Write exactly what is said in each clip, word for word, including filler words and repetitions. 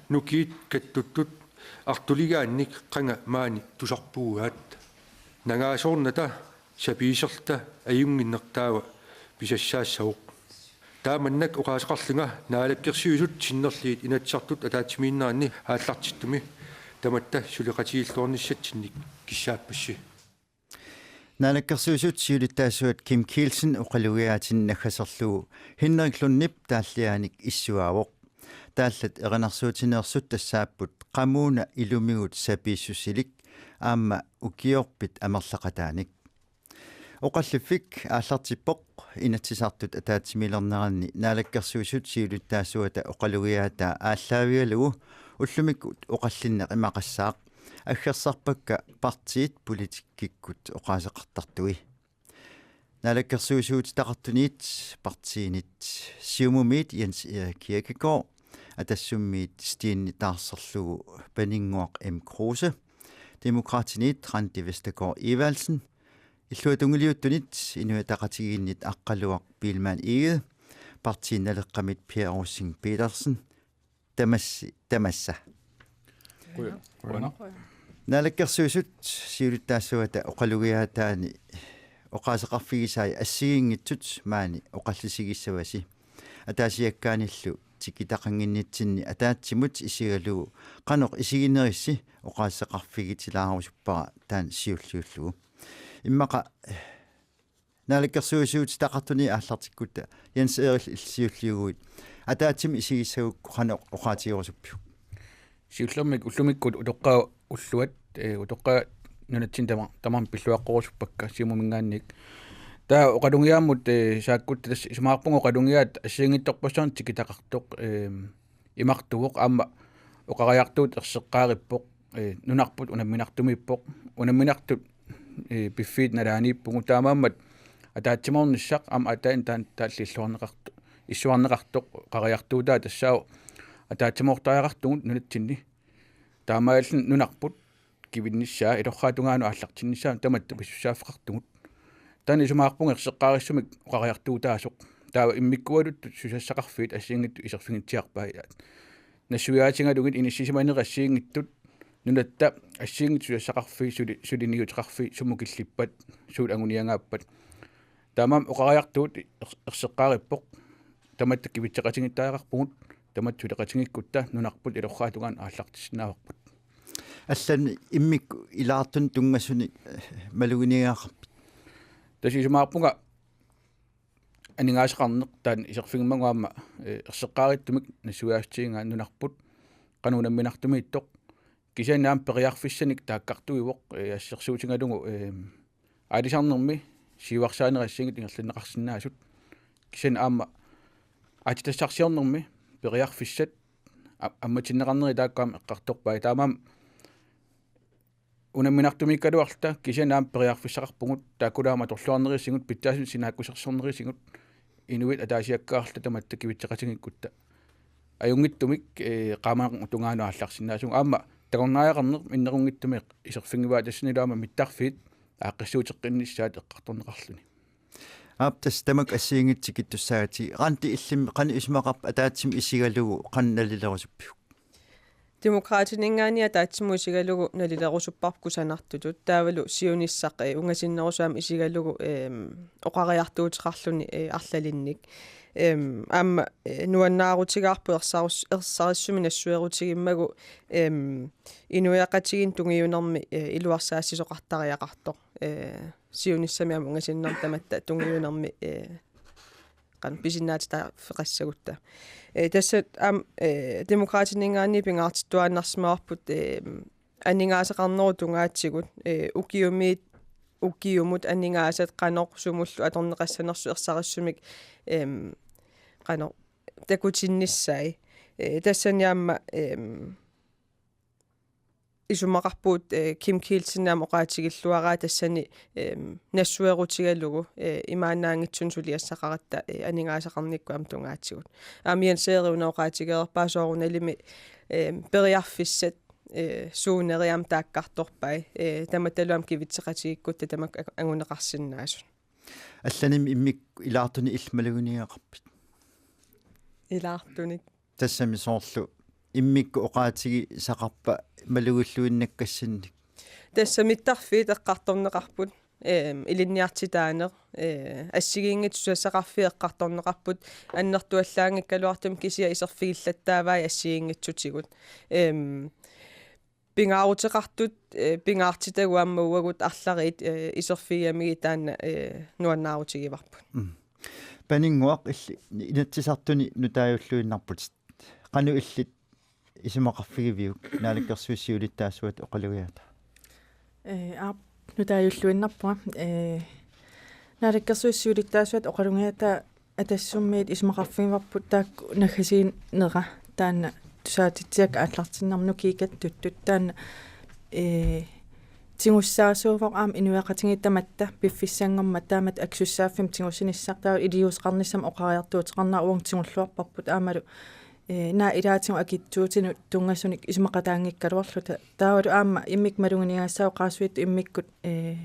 Nukiit kattuttut artuligaannik qanga maani tusarpugaat. Nangaasoornata sapiiserluta ajunnginneq taava pisassaassavoq. Taamannak oqaaseqarlunga Naalakkersuisut sinnerlugit Inatsisartut ataatsimiinneranni aallartittumi tamatta suleqatigilluarnissatsinnik kissaappassi. Naalakkersuisut siulittaasuat Kim Kielsen oqalugiaatini naggaserlugu Henrik Lundip taalliaanik issuaavoq. Taallat erinarsuutineersut tassaapput qamuuna ilumigut sapiissusilik aamma ukiorpit amerlaqataanik. Oqalliffik aallartippoq Inatsisartut ataatsimiilerneranni Naalakkersuisut siulittaasuata oqalugiaataa aallaavigalugu ullumikkut oqallinneq imaqassaaq: Aggersarpakka partiit politikkikkut oqaaseqartartui? Naalakkersuisuutitaqartuniit partiinit Siumumiit Jens Erik Kirkegaard, Atassummiit Stine Dahlserlugu Paninnguaq M. Kruse, Demokraatiniit Randi Vestergaard Evaldsen, illuatungiliuttunit Inuit Ataqatigiinnit Aqqaluaq Biilmann Egede, Partii Naleqqamit Pia Rosing Petersen, tamassi, tamassa. Quja-, qujanaq. Naalakkersuisut siulittaasuata oqalugiaataani oqaaseqarfigisai assigiinngitsut maani oqallisigissavasi. Ataasiakkaanillu tikitaqannginnitsinni ataatsimut isigalugu qanoq isiginerissi oqaaseqarfigitilaarusuppara taanna siulliullugu. Immaqa Naalakkersuisuutitaqartuni aallartikkutta Jens Erik, illit siulliuguit ataatsimut isigissagukku qanoq oqaatigerusuppiuk? Siullermik ullumikkut utoqqaat ulluat, eh, utoqqaat nunatsinni tama-, tamarmik pilluaqqorusuppakka Siumuminngaanniit. Taava oqalugiaammut, eh, saakkutta tassa isumaqarpunga oqalugiaat assigiinngitsorpassuarnik tikitaqartoq, eh, imartuvoq aamma oqariartuut erseqqaarippoq, eh, nunarput unamminartumiippoq, unamminartut, eh, piffiit nalaaniippugut, taamaammat ataatsimoornissaq aamma ataaseq taanna taalliilluarneqartoq, issuarneqartoq oqariartuutaa tassaavoq ataatsimoortariaqartugut nunatsinni. Taamaalilluni nunarput kivinnissaa ilorraap tungaanut aallartinnissaa tamatta pisussaaffeqartugut. Taanna isumaqarpunga erseqqaarissumik oqariartuutaasoq. Taava immikkualuttut susassaqarfiit assigiinngitsut iserfigitsiarpaat. Nassuiaatigalugit inissisimanerit assigiinngitsut nunatta assigiinngitsut susassaqarfiit suli-, suliniuteqarfiit sumut killippat, suut anguniagaappat. Taamaammat oqariartuut ers-, erseqqaarippoq. Tamatta kivitseqatigiittariaqarpugut, tamatta suleqatigiikkutta nunarput ilorraap tungaanut aallartissinnaavarput. Allanit immikkut ilaartunik tunngasunik, eh, maluginiagaqarpit? Tassa isumaqarpunga aningaasaqarneq taanna iserfigimmagu aamma, eh, erseqqaarissumik nassuiaassutigigaanni nunarput qanoq unamminartumiittoq. Kisianni aamma periarfissanik taakkartuivoq, eh, assersuutigalugu, eh, aalisarnermi siuarsaanerit assigiinngitsut ingerlanneqarsinnaasut. Kisianni aamma aatsitassarsiornermi periarfissat a-, ammatinneqarneri taakku aamma eqqartorpai. Taamaammat unamminartumiikkaluarluta kisianni aamma periarfissaqarpugut, taakkulu aamma atorluarnerisigut, pitsaasunik sinaakkusersornerisigut, inuit ataasiakkaarluta tamatta kivitseqatigiikkutta. Ajunngitsumik, eh, qaamaneq tungaanut aallarsinnaasugut. Aamma takornariaqarneq minnerunngitsumik iserfigivaat, tassanilu aamma mittarfiit aaqqissuuteqqinnissaat eqqartorneqarluni. Aap, tassa tamakku assigiinngitsut tikittussaagakkit. Randi, illimmi qanoq isumaqarpit ataatsimut isigalugu qanoq nalilerusuppiuk? Demokraatininngaanniit ataatsimut isigalugu nalilerusupparput kusanartutut, taavalu siunissaq, eh, ungasinnerusoq aamma isigalugu, ehm, oqariartuuteqarluni, eh, arlalinnik. Ehm, aamma, eh, nuannaarutigaarput ersarus-, ersarissumik nassuerutigimmagu, ehm, inuiaqatigiinni tungiunermi, eh, iluarsaassisoqartariaqartoq. Eh, siunissami aamma ungasinnermi tamatta tungiunermi, eh, qanoq pisinnaatitaaffeqassagutta. Eh, tassa aamma, eh, Demokraatininngaanniit pingaartittuaannarsimavarput, eh, aningaasaqarnerup tungaatigut, eh, ukiumiit, ukiumut aningaasat qanoq sumullu atorneqassanersut ersarissumik, em, qanoq takutinnissaat. Eh, tassani aamma, em, isumaqarpugut, eh, Kim Kielsen aamma oqaatigilluaraa tassani, em, nassuerutigalugu, eh, imaannaanngitsunik suliassaqaratta, eh, aningaasaqarnikkut aamma tungaatigut. Aamma Jens Erik una oqaatigereerpaa soorunalimi, em, periarfissat, eh, suuneri aamma taakkartorpai, eh, tamattalu aamma kivitseqatigiikkutta tamakku a-, anguneqarsinnaasut. Allanimmi immikkut ilaartunik illit maluginiagaqarpit? Ilaartunik. Tassami soorlu immikkut oqaatigisaqarpa malugilluinnakkassinnik? Tassa mittarfiit eqqartorneqarput, eem, ilinniartitaaneq, ee, assigiinngitsut susassaqarfiit eqqartorneqarput, annertuallaanngikkaluartumik kisianni iserfigillattaavai assigiinngitsutigut. Eem, pingaaruteqartut, ee, pingaartitagut aamma uagut arlariit, ee, iserfigigamigit taanna, ee, nuannaarutigivarput. Mm. Paninnguaq, illit Inatsisartuni nutaajulluinnarputit. Qanoq illit isumaqarfigiviuk Naalakkersuisut siulittaasuat oqalugiata? Ee, aap, nutaajulluinnarpunga. Ee, Naalakkersuisut siulittaasuat oqalugiata Atassummiit isumaqarfigivarput taakku naggasiinera taanna tusaatitsiakkat aallartinnermut nukiikattuttut taanna, ee, tigussaasuuvoq aamma inuiaqatigiit tamatta piffissanngormat taamatut akisussaaffimmi tigussinissaq taava iliuuseqarnissamut oqariartuuteqarnera uagut tigulluarparput aammalu, ee, naak ilaatigut akitsuutinut tunngasunik isumaqataanngikkaluarluta taavalu aamma immikkut maluginiagassat oqaasuittut immikkut, ee,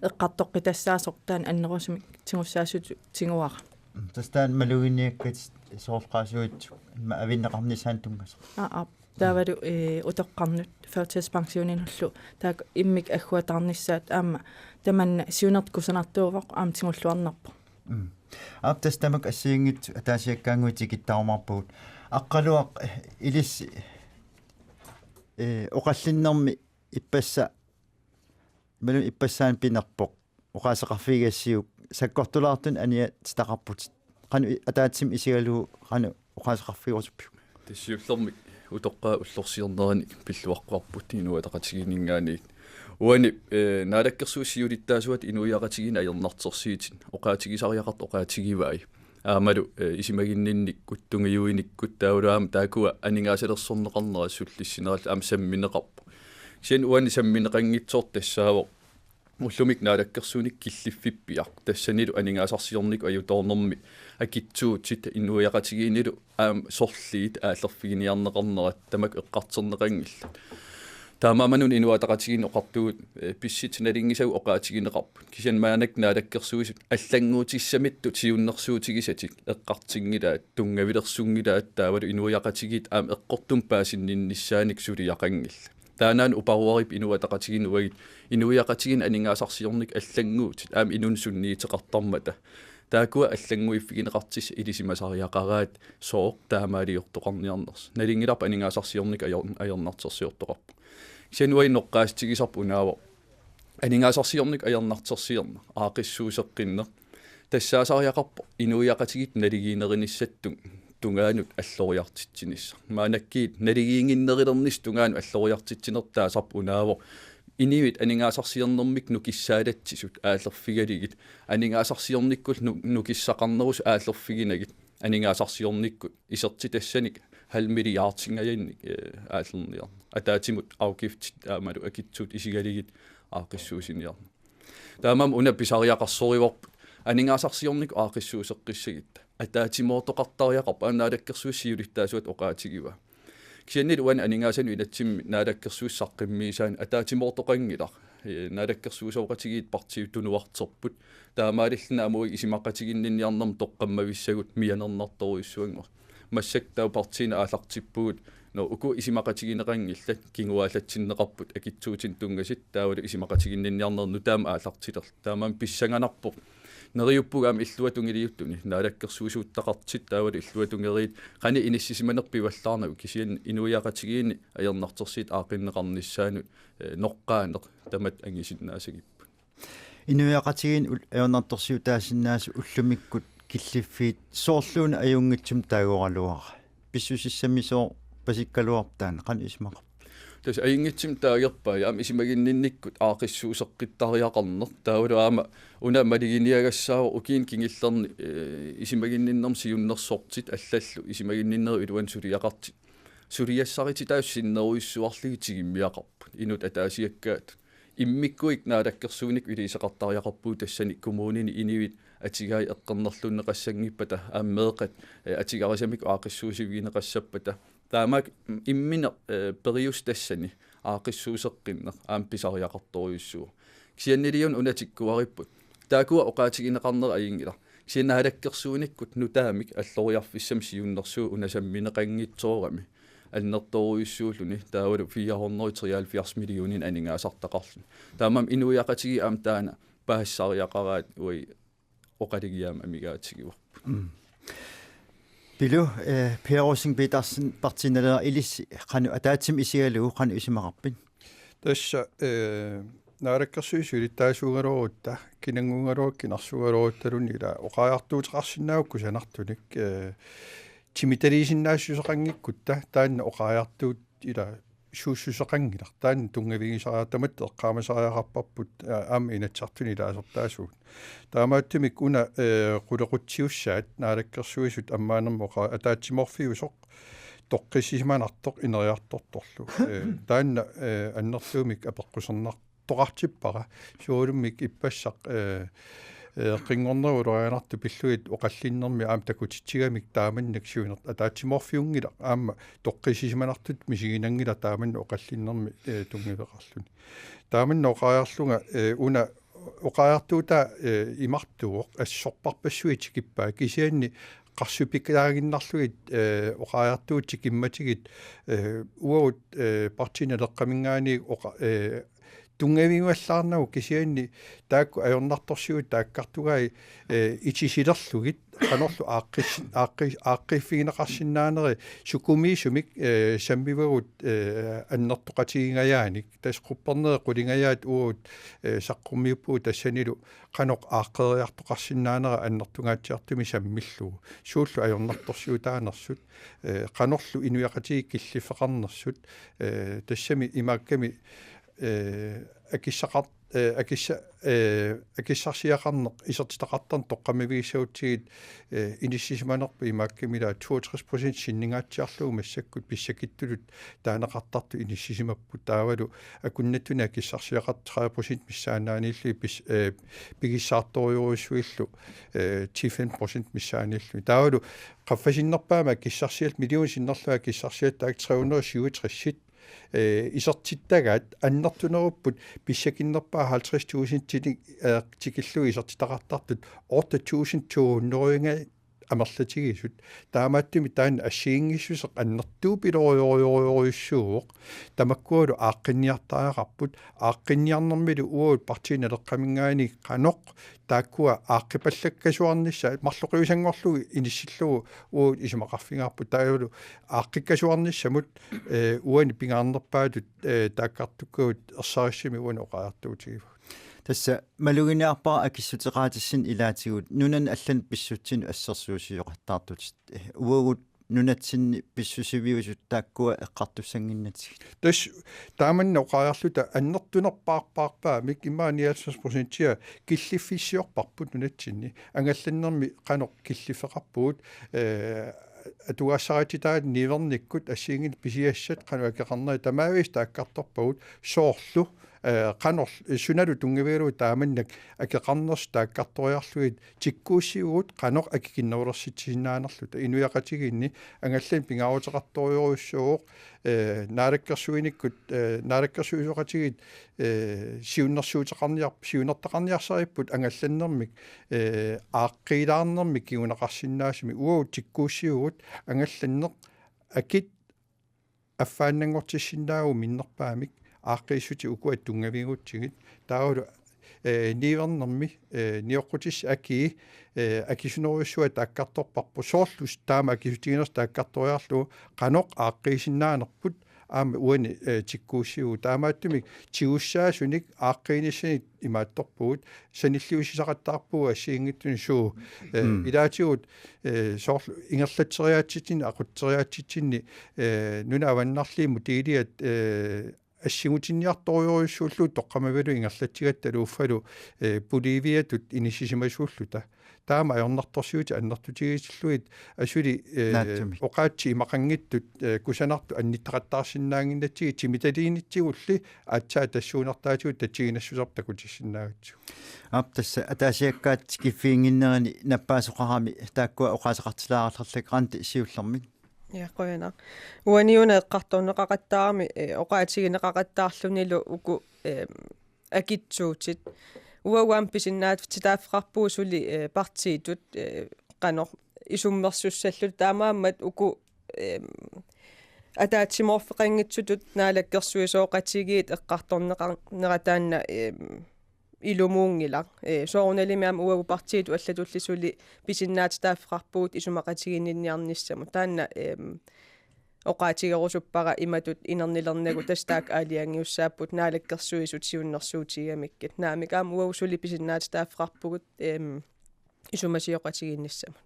eqqartoqqitassaasoq taanna annerusumik tigussaasutut tiguara. Mm, tassa taanna maluginiakkat soorlu oqaasuit immaqa avinneqarnissaannut tunngasoq. Aa, aap. Taavalu, ee, utoqqarnut førtidspensioninullu taakku immikkut agguataarnissaat aamma tamanna siunertut kusanartuuvoq aamma tigulluarnarpoq. Mm. Aap, tassa tamakku assigiinngitsut ataasiakkaannguit tikittarumaarpagut. Aqqaluaq, eh, ilissi, eh, oqallinnermi ippassaq, imaluunniit ippassaani pinerpoq, oqaaseqarfigigassiuk sakkortulaartunik aniatitaqarputit. Qanoq i-, ataatsimut isigalugu qanoq oqaaseqarfigerusuppiuk? Tassa siullermik utoqqaat ullorsiorneranik pilluaqquarput Inuit Ataqatigiinninngaanniit. Uani, eh, Naalakkersuisut siulittaasuat inuiaqatigiinni ajornartorsiutit oqaatigisariaqartut oqaatigivai. Aammalu, eh, isumaginninnikkut, tungiuinikkut, taavalu aamma taakkua aningaasalersorneqarnerat sullissinerallu aamma sammineqarpoq. Kisianni uani sammineqanngitsoortoq tassaavoq ullumikkut naalakkersuinikkut killiffippiaq, tassanilu aningaasarsiornikkut ajutoornermi akitsuutit inuiaqatigiinnilu aamma sorliit aallerfiginiarneqarnerat tamakku eqqartorneqanngillat. Taamaammat una Inuit Ataqatigiinni oqartugut, eh, pissutsit nalunngisagut oqaatigineqarput. Kisianni maannakkut naalakkersuisut allannguutissamittut siunnersuutigisatik eqqartunngilaat, tunngavilersunngilaat, taavalu inuiaqatigiit aamma eqqortumik paasinninnissaannik suliaqanngillat. Taannaana uparuarippoq Inuit Ataqatigiinni uagut inuiaqatigiinni aningaasarsiornikkut allannguutit aamma inunnut sunniuteqartarmata. Taakkua allannguiffigineqartussat ilisimasariaqaraat sooq taamaaliortoqarniarnersut. Nalunngilarput aningaasarsiornikkut ajor-, ajornartorsiortoqarpoq. Kisianni uagut noqqaassutigisarput unaavoq aningaasarsiornikkut ajornartorsiorneq, aaqqissuusseqqinneq. Tassaasariaqarpoq inuiaqatigiit naligiinnerinissattut tungaanut alloriartitsinissaq. Maannakkut naligiinnginnerulernissap tungaanut alloriartitsinertut taasarput unaavoq inuit aningaasarsiornermikkut nukissaalatsisut aallerfigalugit, aningaasarsiornikkut nu-, nukissaqarnerusut aallerfiginagit, aningaasarsiornikkut isertitassanik halv milliardingajannik, eh, aallerniarneq. Ataatsimut afgiftit aammalu akitsuut isigalugit aaqqissuussiniarneq. Taamaammat una pisariaqarsorivarput aningaasarsiornikkut aaqqissuusseqqissagutta. Ataatsimoortoqartariaqarpoq, aamma Naalakkersuisut siulittaasuat oqaatigivaa. Kisiannili uani aningaasanut inatsimmi Naalakkersuisut saqqummiisaanni ataatsimoortoqanngilaq. Ee, naalakkersuisooqatigiit partiit tunuarterput. Taamaalilluni aamma uagut isumaqatiginninniarnermut toqqammavissagut mianernartorujussuanngorput. Massakkut taava partiinit aallartippugut, nå, uku isumaqatigineqanngillat, kinguaatsinneqarput akitsuutinik tunngasut, taavalu isumaqatiginninniarneq nutaamik aallartilerlugu. Taamaammat pissanganarpoq. Neriuppugut aamma illuatungiliuttuni naalakkersuisuuttaqartut taavalu illuatungeriit qanoq inissisimaneq pivallaarnagu, kisianni inuiaqatigiinni ajornartorsiutit aaqqinneqarnissaannut, eh, noqqaaneq tamatta angusinnaasagipput. Inuiaqatigiinni ul-, ajornartorsiutaasinnaasut ullumikkut killiffiit soorluuna ajunngitsumik taagoraluara. Pissusissamisoorpasikkaluarpoq taanna, qanoq isumaqarpa? Tassa ajunngitsumik taagerpai, aamma isumaginninnikkut aaqqissuusseqqittariaqarneq. Taavalu aamma una maluginiagassaavoq ukiuni kingullerni, eh, isumaginninnermi siunnersortit allallu isumaginninnerup iluani suliaqartut suliassarititaasut sinnerujussuarlugit tigummiaqarput. Inuit ataasiakkaat immikkuit naalakkersuinikkut iliuuseqartariaqarpugut tassani kommunini inuit atugaat eqqornerluunneqassanngippata aamma meeqqat, eh, atugarisamik aaqqissuussivigineqassappata. Taamaammat imminut, eh, periuseq tassani aaqqissuusseqqinneq aamma pisariaqartorujussuuvoq. Kisianniliuna una tikkuaripput. Taakkua oqaatigineqarnerat ajunngilaq. Kisianni naalakkersuinikkut nutaamik alloriarfissamik siunnersuut una sammineqanngitsoorami. annertoorujussuulluni, taavalu fire hundrede og treoghalvfjerds millioner aningaasartaqarluni. Taamaammat inuiaqatigiit aamma taanna paasisariaqaraat uagut oqalugiaamik amigaatigivarput. Mm. Pilu, eh, Per Rosing Petersen, Partii Naleraq, ilissi qanoq ataatsimut isigalugu qanoq isumaqarpit? Tassa, eh, Naalakkersuisut ilittaasuugaluarutta, kinannguugaluarutta, kinarsuugaluaruttaluunniit ila oqariartuuteqarsinnaagukku kusanartunik, eh, timitaliisinnaassuseqanngikkuttaaq taanna oqariartuut ila suussuseqanngilaq. Taanna tunngavigisariaqarmat eqqaamasariaqarparput, aa, aamma Inatsisartuni ilaasortaasugut. Taamaattumik una, eh, qulequtsiussaat Naalakkersuisut ammaanermut oqa-, ataatsimoorfiusoq toqqissisimanartoq ineriartortorlu. Eh, taanna, eh, annertuumik apeqqusernartoqartippara. Soorunami ippassaq, eh, eh, qinngornerup ulorianartup pillugit oqallinnermi aamma takutitsigamik taamannak siuner-, ataatsimoorfiunngilaq aamma toqqissisimanartutut misiginanngilaq taamannak oqallinnermi, eh, tunngaveqarluni. Taamannak oqariarlunga, eh, una oqariartuutaa, eh, imartuuvoq, assorparpassuit tikippaat, kisianni qarsupikaaginnarlugit, eh, oqariartuut tikimmatigit, eh, uagut, eh, Partii Naleqqaminngaanniit oqa-, eh, tunngavigivallaareernagu, kisianni taakku ajornartorsiutit taakkartugai, eh, itisilerlugit qanorlu aaqqis-, aaqqis-, aaqqiiffigineqarsinnaaneri sukumiisumik, eh, sammivagut, eh, annertoqatigingajaanik. Tassa quppernerit qulingajaat uagut, eh, saqqummiuppugut tassanilu qanoq aaqqeriartoqarsinnaanera annertungaatsiartumik sammillugu. Suullu ajornartorsiutaanersut, eh, qanorlu inuiaqatigiit killiffeqarnersut, eh, tassami imaakkami, eh, akissaqar-, eh, akissa-, eh, akissarsiaqarneq isertitaqartarneq toqqammavigissagutsigit, eh, inissisimanerput imaakkami ila toogtres procent sinningaatsiarlugu massakkut pissakittutut taaneqartartut inissisimapput, taavalu akunnattunik akissarsiaqartut tredive procent missaannaaniillugit pis-, eh, pigissaartorujussuillu, eh, ti femten procent missaaniillugit. Taavalu qaffasinnerpaamik akissarsiat, million sinnerlugu akissarsiat taakku tre hundrede og syvogtres, eh, isertittagaat annertunerupput pissakinnerpaaq halvtreds tusindinik, eh, tikillugu isertitaqartartut otte tusind to hundrede amerlatigisut. Taamaattumik taanna assigiinngissuseq annertuupilorujorujorujussuuvoq. Tamakkualu aaqqinniartariaqarput, aaqqinniarnermilu uagut Partii Naleqqaminngaanniit qanoq taakkua aaqqipallakkasuarnissaq marloqiusanngorlugu inissillugu uagut isumaqarfigaarput, taavalu aaqqikkasuarnissamut, eh, uani pingaarnerpaatut, eh, taakkartukkagut ersarissumik uani oqariartuutigivagut. Tassa maluginiarpara akissuteqaatissinni ilaatigut nunanut allanut pissutsinut assersuusioqattaartutit. Eh, uagut nunatsinni pissusiviusut taakkua eqqartussannginnatsigit. Tassa taamannak oqariarluta annertunerpaarpaarpaamik immaqa nioghalvfems procentia killiffissiorparput nunatsinni. Angallannermi qanoq killiffeqarpugut, eh, atugaassaritsitai niuernikkut assigiinngitsut pisiassat qanoq akeqarnerat tamaaviisa taakkartorpagut, soorlu, eh, qanor-, sunalu tunngavigalugu taamannak akeqarnersut taakkartoriarlugit tikkuussivugut qanoq akikinnerulersitsisinnaanerluta. Inuiaqatigiinni angallanneq pingaaruteqartorujorujussuuvoq, eh, naalakkersuinikkut, eh, naalakkersuisooqatigiit, eh, siunnersuuteqarniar-, siunertaqarniarsaripput angallannermik, eh, aaqqiilaarnermik kinguneqarsinnaasumik. Uagut tikkuussivugut angallanneq akit affaannanngortissinnaavugut minnerpaamik aaqqiissutit ukua tunngavigutsigit. Taavalu, eh, niuernermi, eh, nioqqutissat akii, eh, akisunerujussuaq taakkartorparput, soorlu taama akisutiginersoq taakkartoriarlugu qanoq aaqqiisinnaanerput aamma uani, eh, tikkuussivugut. Taamaattumik tigussaasunik aaqqiinissanik imaattorpugut, sanilliussisaqattaarpugut assigiinngitsunik suu, eh, mm, ilaatigut, eh, soorlu ingerlatseriaatsitsinni, aqutseriaatsitsinni, eh, nunat avannarliit modelit, eh, assigutinniartorujorujussuullugu toqqammavigalugu ingerlatsigatta uffalu, eh, Boliviatut inissisimasuulluta. Taama ajornartorsiutit annertutigisillugit asuli, eh, naatsumik oqaatsit imaqanngitsut, eh, kusanartut annittaqattaarsinnaannginnatsigit timitaliinitsigulli aatsaat tassuunartaatigut tatsiginassuserput takutissinnaagatsigit. Aap, tassa ataasiakkaat tikiffiginnginnerini nappaasoqarami taakkua oqaaseqartilaarallarlakka. Randi, siullermik. Ja, qujanaq. Uani una eqqartorneqaqattaarami, eh, oqaatigineqaqattaarlunilu uku, eh, akitsuutit. Uagut aamma pisinnaatitaaffeqarpugut suli, eh, partiitut, eh, qanoq isummersussalluta, taamaammat uku, eh, Ataatsimoorfeqanngitsutut naalakkersuisooqatigiit eqqartorneqarnera taanna, eem, ilumuunngilaq. Ee, soorunalimi aamma uagut partiitut allatulli suli pisinnaatitaaffeqarpugut isumaqatiginninniarnissamut. Taanna, eem, oqaatigerusuppara imatut inernilernagu tassa taakku aalajangiussaapput naalakkersuisut siunnersuutigigamikkit. Naamik aamma uagut suli pisinnaatitaaffeqarpugut, eem, isumasioqatigiinnissamut.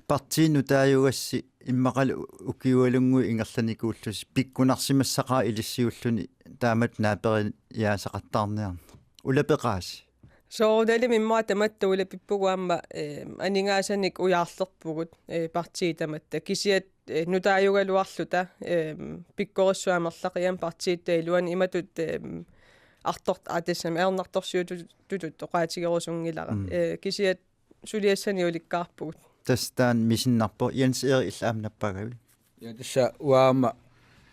Partiit nutaajugassi immaqalu ukiualunnguit ingerlanikuullusi pikkunarsimassaqaat ilissiulluni taamatut naaperiaasaqattaarniarneq. Ulapeqaasi? Soorunalimi immaqa tamatta ulapippugut aamma, eem, aningaasanik ujaarlerpugut, ee, partiit tamatta. Kisiat, ee, nutaajugaluarluta, eem, pikkorissut amerlaqigamik partiitta iluani imatut, eem, artor-, aa, tassami ajornartorsiutitut oqaatigerusunngilara. Mm. Ee, kisiat suliassani ulikkaarpugut. Tassa taanna misinnarpoq. Jens Erik, illit aamma nappaagavit? Ja, tassa uanga aamma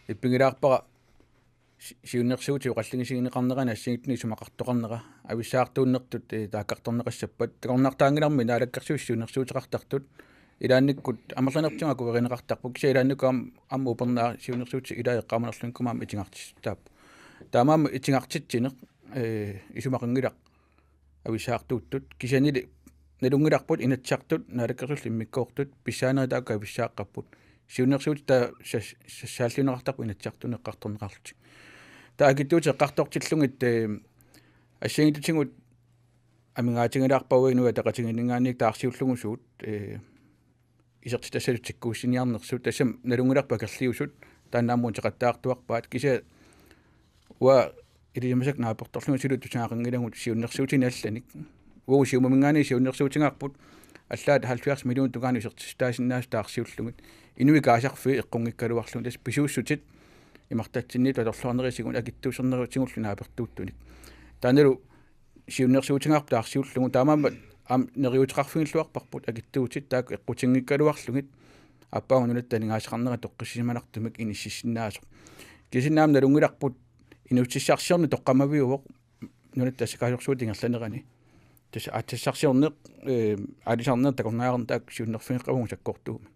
ippinngilaarpara si-, siunnersuutit oqallisigineqarnerani assigiinngitsunik isumaqartoqarnera. Avissaartuunnertut, ee, taakkartorneqassappat. Takornartaanngilarmi naalakkersuisut siunnersuuteqartartut. Ilaannikkut amerlanertigut akuerineqartarput. Kisianni ilaannikkut aam-, aamma upernaaq siunnersuutit ilaat eqqaamanerlunikuupput aamma itigartissutaapput. Taamaammat itigartitsineq, ee, isumaqanngilaq avissaartuuttut. Kisiannili nalunngilarput Inatsisartut Naalakkersuisut immikkoortut pissaanerit taakku avissaaqqapput. Siunnersuutit taava sas-, sassaalliunneqartarput Inatsisartuni eqqartorneqarlutik. Taava akitsuutit eqqartortillugit, ee, assigiinngitsutigut amigaatigilaarpara Inuit Ataqatigiinninngaanniit taarsiullugu suut, ee, isertitassatut tikkuussiniarnersut, tassami nalunngilarput akerliusut, taanna aamma uteqattaartuarpaat, kisianni uanga ilisimasakka naapertorlunga suli tusagaqanngilagut siunnersuutinik allanik. Uagut Siumuminngaanniit siunnersuutigaarput, allaat halvfjerds millionit tungaanut isertitsitaasinnaasut taarsiullugit. Inuit kaasarfiit eqqunngikkaluarlugit, tassa pisuussutit imartatsinniittut atorluarnerisigut akitsuusernerutigullu naapertuuttunik. Taannalu siunnersuutigaarput taarsiullugu, taamaammat aamma neriuuteqarfigilluarparput akitsuutit taakku eqqutinngikkaluarlugit, aappaagu nunatta aningaasaqarnera toqqissisimanartumik inississinnaasoq. Kisianni aamma nalunngilarput inuussutissarsiorneq toqqammaviuvoq nunatta tassakaasorsuutit ingerlanerani. Tassa aatsassarsiorneq, ee, aalisarneq takornariarneq taakku siunnerfigeqqavagut sakkortuumik.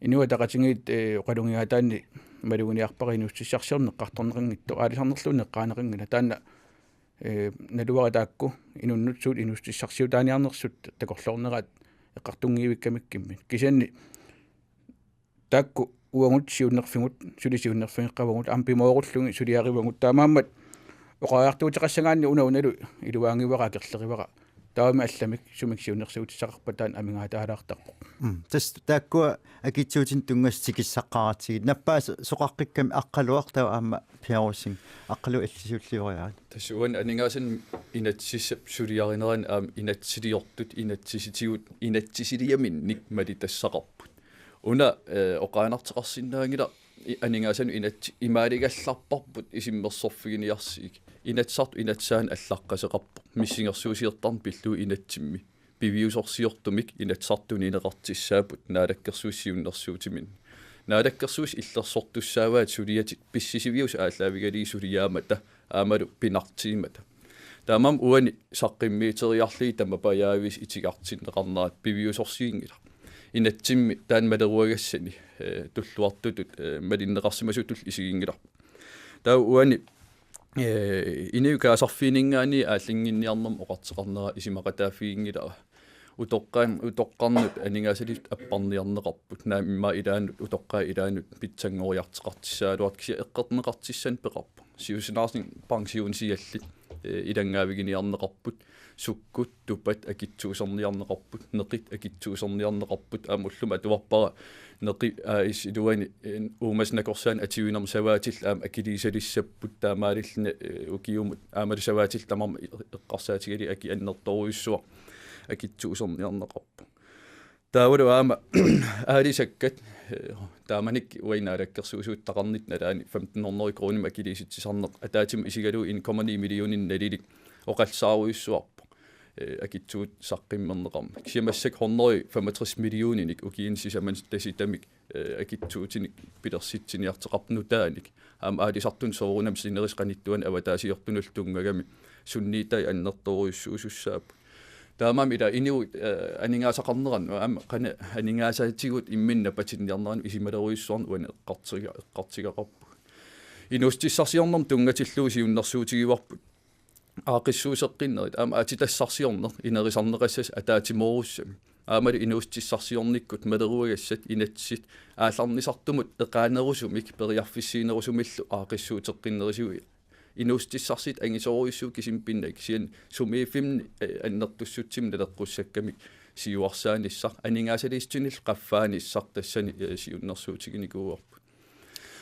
Inuit Ataqatigiit, ee, oqalugiaataanni maluginiarpara inuussutissarsiorneq eqqartorneqanngitsoq, aalisarnerluunniit eqqaaneqanngilaq. Taanna, ee, naluara taakku inunnut suut inuussutissarsiutaaniarnersut takorloorneraat eqqartunngivikkamikkimmi. Kisianni taakku uagut siunnerfigut, suli siunnerfigeqqavagut, aamma pimoorullugit suliarivagut. Taamaammat oqariartuuteqassagaanni una unalu iluaanngivara akerlerivara. Taavami allamik sumik siunnersuutissaqarpat taanna amigaataalaartarpoq. Mm. Tassa taakkua akitsuutinik tunngasut tikissaqqaaratsigit. Nappaasut soqaqqikkami Aqqaluaq taava aamma Per Rosing. Aqqaluaq, illit siullioriarit. Tassa uani aningaasanut inatsisissap suliarinerani aamma inatsisiliortut, inatsisitigut, inatsisiliaminnik malitassaqarput. Una, ee, oqaannarteqarsinnaanngilaq i-, aningaasanut inatsit imaaligallarparput isummersorfiginiarsigik. Inatsisartut inatsisaannik allaqqaseqarpoq. Missingersuusiortarneq pillugu inatsimmi. Piviusorsiortumik Inatsisartut tunineqartussaapput Naalakkersuisut siunnersuutiminnik. Naalakkersuisut illersortussaavaat suliatit pissisiviusut aallaavigalugit suliaammata aammalu pinartuummata. Taamaammat uani saqqummiuteriarlugit tamapajaaviisa itigartinneqarnerat piviusorsiunngilaq. Inatsimmi taanna maleruagassani, ee, tulluartutut, ee, malinneqarsimasutullu isiginngilarput. Taava uani, ee, Inuit kaasarfiinninngaanniit aallunnginniarnermut oqartoqarnera isumaqataaffiginngilara. Utoqqaan-, utoqqarnut aningaasaliisutut apparniarneqarput. Naamik immaqa ilaannut, utoqqaat ilaannut pitsanngoriartoqartussaagaluartut, kisianni eqqorneqartussanik peqarpoq. Siusinaarsunik pensionisiallit, ee, ilanngaaviginiarneqarput, sukkut, tupat akitsuuserniarneqarput, neqit akitsuuserniarneqarput, aamma ullumi atuarpara neqi-, aa, is iluani, ee, uumasut nakorsaannik atuinermut savaatillit aamma akiliisalissapput, taamaalilluni, ee, ukiumut aammalu savaatillit tamarmik eqqarsaatigalugit aki annertoorujussuaq akitsuuserniarneqarpoq. Taavalu aamma aalisakkat, ee, taamanikkut uagut naalakkersuisuuttaqarnitta nalaani femten hundrede kronimik akiliisitsisarneq ataatsimut isigalugu en komma ni millioninik nalilik oqallisaarujussuarpoq, ee, akitsuutit saqqummerneqarmat. Kisianni massakkut hundrede femogtres millioninik ukiuni sisamani tasitamik, ee, akitsuutinik pilersitsiniartoqarpoq nutaanik. Aamma aalisartunut soorunami sinerissap qanittuani avataasiortunullu tunngagami sunniutai annertoorujussuusussaapput. Taamaammat ila inuit, eh, aningaasaqarneranut aamma qanoq aningaasatigut imminnut napatinniarneranut isumalerujussuarnik uani eqqartiga-, eqqartugaqarpugut. Inuussutissarsiornermut tunngatillugu siunnersuutigivarput aaqqissuusseqqinnerit, aamma aatsitassarsiorneq inerisarneqassasoq ataatsimoorussamik. Aammalu inuussutissarsiornikkut maleruagassat inatsit aallarnisartumut eqaanerusumik periarfissiinerusumillu aaqqissuuteqqinnerisigut. Inuussutissarsiutit angisoorujussuupput kisimi pinnat, kisianni sumiiffimmi, eh, annertussutsimik naleqqussakkamik siuarsaanissaq, aningaasaliissutsinillu qaffaanissaq tassani, eh, siunnersuutiginikuuarput.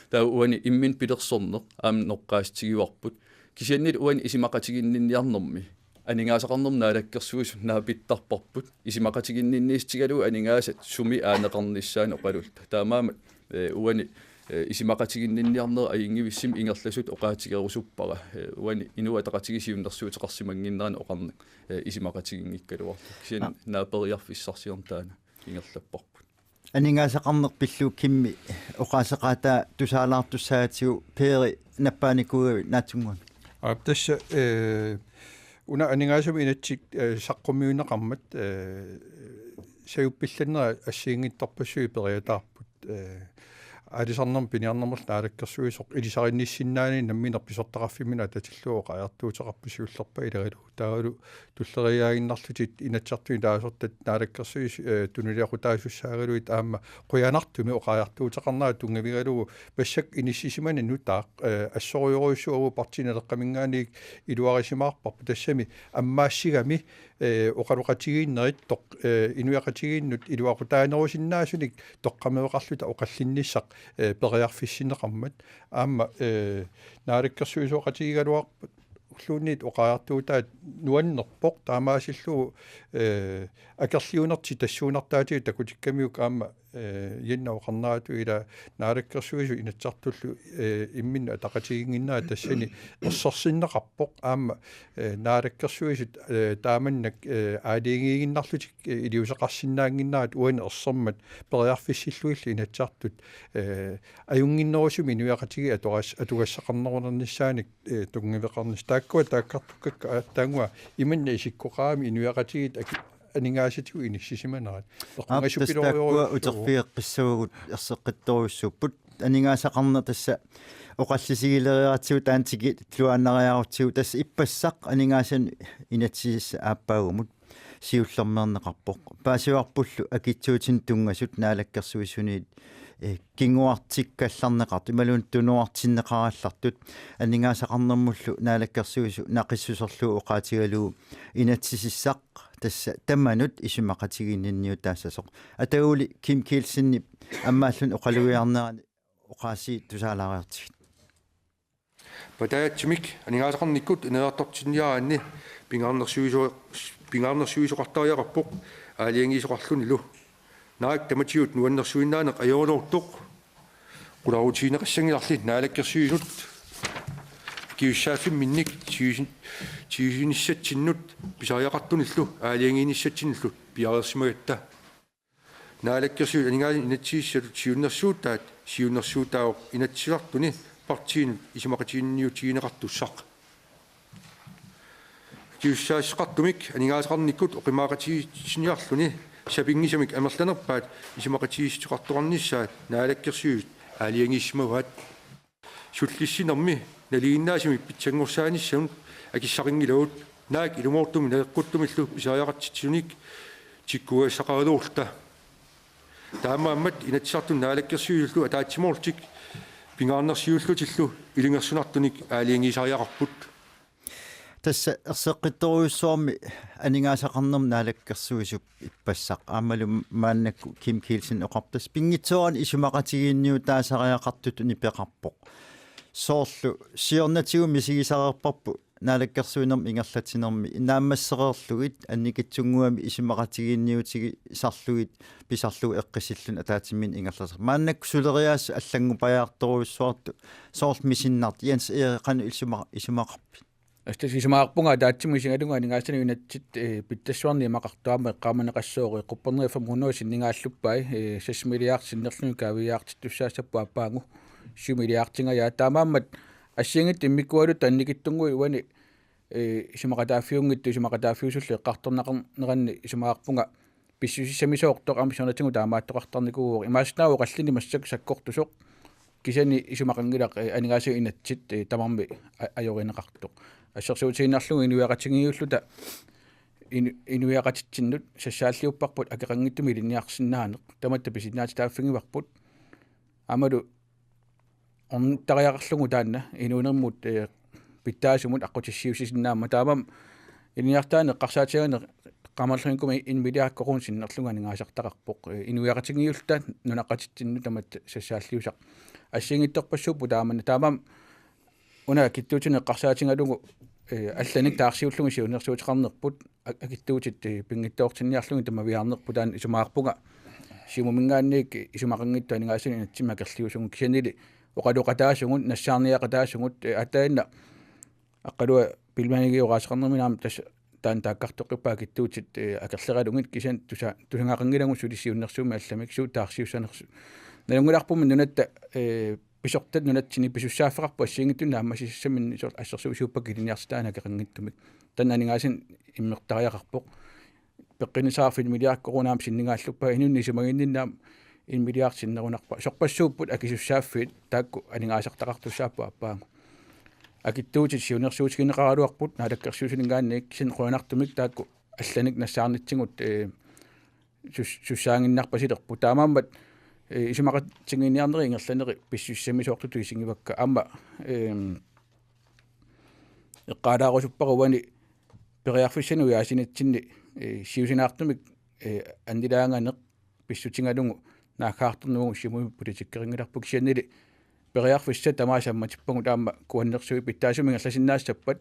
Taava uani imminut pilersorneq aamma noqqaassutigivarput. Kisianni uani isumaqatiginninniarnermi aningaasaqarnermut naalakkersuisut naapittarparput isumaqatiginninniissutigalugu aningaasat sumi aaneqarnissaanut oqalulluta. Taamaammat, eh, uani, eh, isumaqatiginninniarnerup ajunngivissumik ingerlasutut oqaatigerusuppara. Eh, uani Inuit Ataqatigiit siunnersuuteqarsimannginnerannut oqarneq, eh, isumaqatiginngikkaluartoq. Kisianni Aa. naaperiarfissarsiorneq taanna ingerlapparput. Aningaasaqarneq pillugu Kimmi oqaaseqaataa tusaalaartussaatigut Peeri nappaanikuugavit naatsunnguamik. Aap, tassa, eh, una aningaasanut inatsit, eh, saqqummiunneqarmat, eh, sajuppillannerit assigiinngitsorpassuit periataarput, eh, aalisarnermut piniarnermullu naalakkersuisoq ilisarinissinnaanini nammineq pisortaqarfimminut atatillugu oqariartuuteqarpoq siullerpaat ilagalugu. Taavalu tulleriiaaginnarlutit Inatsisartuni taasortat naalakkersuisut, eh, tunuliaqutaasussaagaluit aamma qujanartumik oqariartuuteqarnerat tunngavigalugu massakkut inissisimaneq nutaaq, eh, assorujorujussuuvoq, Partii Naleqqaminngaanniit iluarisimaarparput, tassami ammaassigami, eh, oqaloqatigiinnerit toq-, eh, inuiaqatigiinnut iluaqutaanerusinnaasunik toqqammeqarluta oqallinnissaq, eh, periarfissinneqarmat. Aamma, eh, naalakkersuisooqatigigaluarput ulluunniit oqariartuutaat nuannerpoq, taamaasillugu, eh, akerliunertik tassuunartaatigut takutikkamiuk aamma, eh, Jenni oqarneratut ila naalakkersuisut Inatsisartullu, eh, imminnut ataqatigiinnginnerat tassani ersersinneqarpoq aamma, eh, naalakkersuisut, eh, taamannak, eh, aalajangiiginnarlutik, eh, iliuuseqarsinnaannginnerat uani ersermat periarfissillugillu Inatsisartut, eh, ajunnginnerusumik inuiaqatigiit atugas-, atugassaqarnerulernissaannik, eh, tunngaveqarnissaq. Taakkua taakkartukkakka aatsaannguaq imanna isikkoqarami inuiaqatigiit aki-, aningaasatigut inissisimanerat. Aap, tassa taakkua uterfigeqqissavagut erseqqittorujussuupput. Aningaasaqarneq tassa oqallisigileriaratsigu taanna tikilluaannariarutsigu, tassa ippassaq aningaasanut inatsisissaq aappaagumut siullermeerneqarpoq. Paasivarpullu akitsuutinut tunngasut naalakkersuisuniit, eh, kinguartikkallarneqartut imaluunniit tunuartinneqarallartut, aningaasaqarnermullu naalakkersuisut naqissuserlugu oqaatigalugu inatsisissaq tassa tamanut isumaqatiginninniutaassasoq. Ataguli Kim Kielsenip ammaalluni oqalugiarnerani oqaasii tusaalaariartigit. Patajatsumik aningaasaqarnikkut ineriartortinniaraanni pingaarnersiuiso-, pingaarnersiuisoqartariaqarpoq aalajangiisoqarlunilu. Naak tamatigut nuannersuinnaaneq ajorunartoq qularutigineqassanngilarli naalakkersuisut akisussaaffimminnik tigusin-, tigusinissatsinnut pisariaqartunillu aalajangiinissatsinnullu piareersimagatta. Naalakkersuisut aningaasanut inatsisissatut siunnersuutaat siunnersuutaavoq Inatsisartuni partiinut isumaqatiginninniutigineqartussaq. Akisussaassaqartumik aningaasaqarnikkut oqimaaqatigiissiniarluni sapinngisamik amerlanerpaat isumaqatigiissuteqartoqarnissaat naalakkersuisut aalajangiissimavaat. Sullissinermi nalinginnaasumik pitsanngorsaanissamut akissaqanngilagut, naak ilumoortumik naleqquttumillu pisariaqartitsisunik tikkugassaqaraluarluta. Taamaammat Inatsisartuni naalakkersuisullu ataatsimoorlutik pingaarnersiullutillu ilungersunartunik aalajangiisariaqarput. Tassa erseqqittorujussuarmi aningaasaqarnermut naalakkersuisup ippassaq aammalu maannakkut Kim Kielsen oqarpoq, tassa pinngitsoorani isumaqatigiinniutaasariaqartutut nipeqarpoq. Soorlu siornatigut misigisareerparput naalakkersuinermut ingerlatsinermi naammassereerlugit annikitsunnguamik isumaqatigiinniutigisarlugit pisarlugu eqqissilluni ataatsimiinneq ingerlasoq. Maannakkut suleriaaseq allanngupajaartorujussuartut soorlu misinnartut, Jens Erik, qanoq isuma-, isumaqarpit? Assut isumaqarpunga ataatsimut isigalugu aningaasanut inatsit, eh, pitsassuarnik imaqartoq aamma eqqaamaneqassooq, eh, quppernerit fem hundrede sinnigaalluppai, eh, seks milliard sinnerlugit kaaviiaartittussaassapput aappaangut syv milliardingajaat. Taamaammat assigiinngitsut immikkuulluta annikitsunnguit uani Ee, isumaqataaffiunngitsoq isumaqataaffiusullu eqqartorneqarneranni isumaqarpunga pissusissamisoortoq aamma siornatigut taamaattoqartarnikuuvoq. Imaassinnaavoq oqallinneq massakkut sakkortusoq, kisianni isumaqanngilaq, ee, aningaasanut inatsit, ee, tamarmik a-, ajorineqartoq. Assersuutigiinnarlugu inuiaqatigiiulluta inu-, inuiaqatitsinnut sassaalliupparput akeqanngitsumik ilinniarsinnaaneq. Tamatta pisinnaatitaaffigivarput. Aammalu ornittariaqarlugu taanna inuunermut, ee, pitsaasumut aqqutissiuussisinnaammat. Taamaammat ilinniartitaaneq eqqarsaatigalugu eqqaamanerlugu immikkoortitaqarluni sinnerlugu aningaasartaqarpoq. Ee, inuiaqatigiiulluta nunaqqatitsinnut tamatta sassaalliusaq. Assigiinngitsorpassuupput taamanna. Taamaammat una akitsuutinut eqqarsaatigalugu, ee, allanik taarsiullugit siunnersuuteqarnerput, a-, akitsuutit, ee, pinngitsoortinniarlugit tamaviaarnerput taanna isumaqarpunga. Siumuminngaanniit isumaqanngitsoq aningaasanut inatsimmi akerliusugut kisiannili oqaloqataasugut, nassaarniaqataasugut, ee, aatsaannaq Aqqalua pilluanigiuaasaqarnermini aamma tassa taanna taakkartoqqippaa akitsuutit, ee, akerleralugit kisianni tusa-, tusagaqanngilagut suli siunnersuummik allamik suut taarsiussanersut. Nalunngilarpummi nunatta, ee, pisortat nunatsinni pisussaaffeqarput assigiinngitsunik naammassisassaminnik soorlu assersuusiuppakka ilinniartitaaneq akeqanngitsumik. Taanna aningaasanik immertariaqarpoq. Peqqinnissaqarfik milliard koruunit aamma sinnigaalluppai inunnut isumaginninni aamma en milliard sinnerunarpaa. Sorpassuupput akisussaaffiit taakku aningaasartaqartussaapput aappaagu. Akitsuutit siunnersuutigineqaraluarput naalakkersuisuninngaanniit kisianni qujanartumik taakku allanik nassaarnitsigut, ee, sus-, sussaaginnarpasilerput. Taamaammat, ee, isumaqatigiinniarneri ingerlanerit pissusissamisoortutut isigivakka. Aamma, eem, eqqaalaarusuppara uani periarfissanik ujaasinitsinni, ee, siusinaartumik, ee, annilaanganeq pissutigalugu naaggaartorneq uagut Siumumi politikkerinngilarput kisiannili periarfissat tamaasa sammatippagut aamma kuannersuit pitsaasumik ingerlasinnaassappat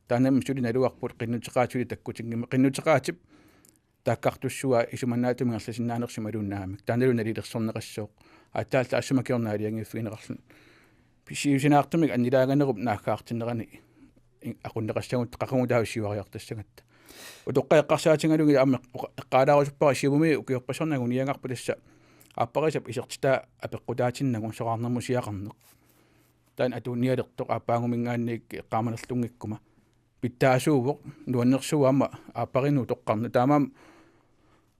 taannami suli naluarput qinnuteqaatip suli takkutinngimmat qinnuteqaatip taakkartussua isumannaatsumik ingerlasinnaanersoq imaluunniit naamik. Taannalu nalilersorneqassooq. Aatsaat taassuma kingorna aalajangiiffigineqarluni. Siusinaartumik annilaanganerup naaggaartinnerani in-, aqunneqassagut qaqugu taava siuariartassagatta. Utoqqaat eqqarsaatigalugit aamma eqqa-, eqqaalaarusuppara Siumumi ukiorpassuarni anguniagarput tassa aapparisap isertitaa apeqqutaatinnagu soraarnermusiaqarneq. Taanna atuunnialertoq aappaaguminngaanniit eqqaamanerlunngikkuma. Pitsaasuuvoq, nuannersuuvoq aamma aappariinnik utoqqarneq. Taamaammat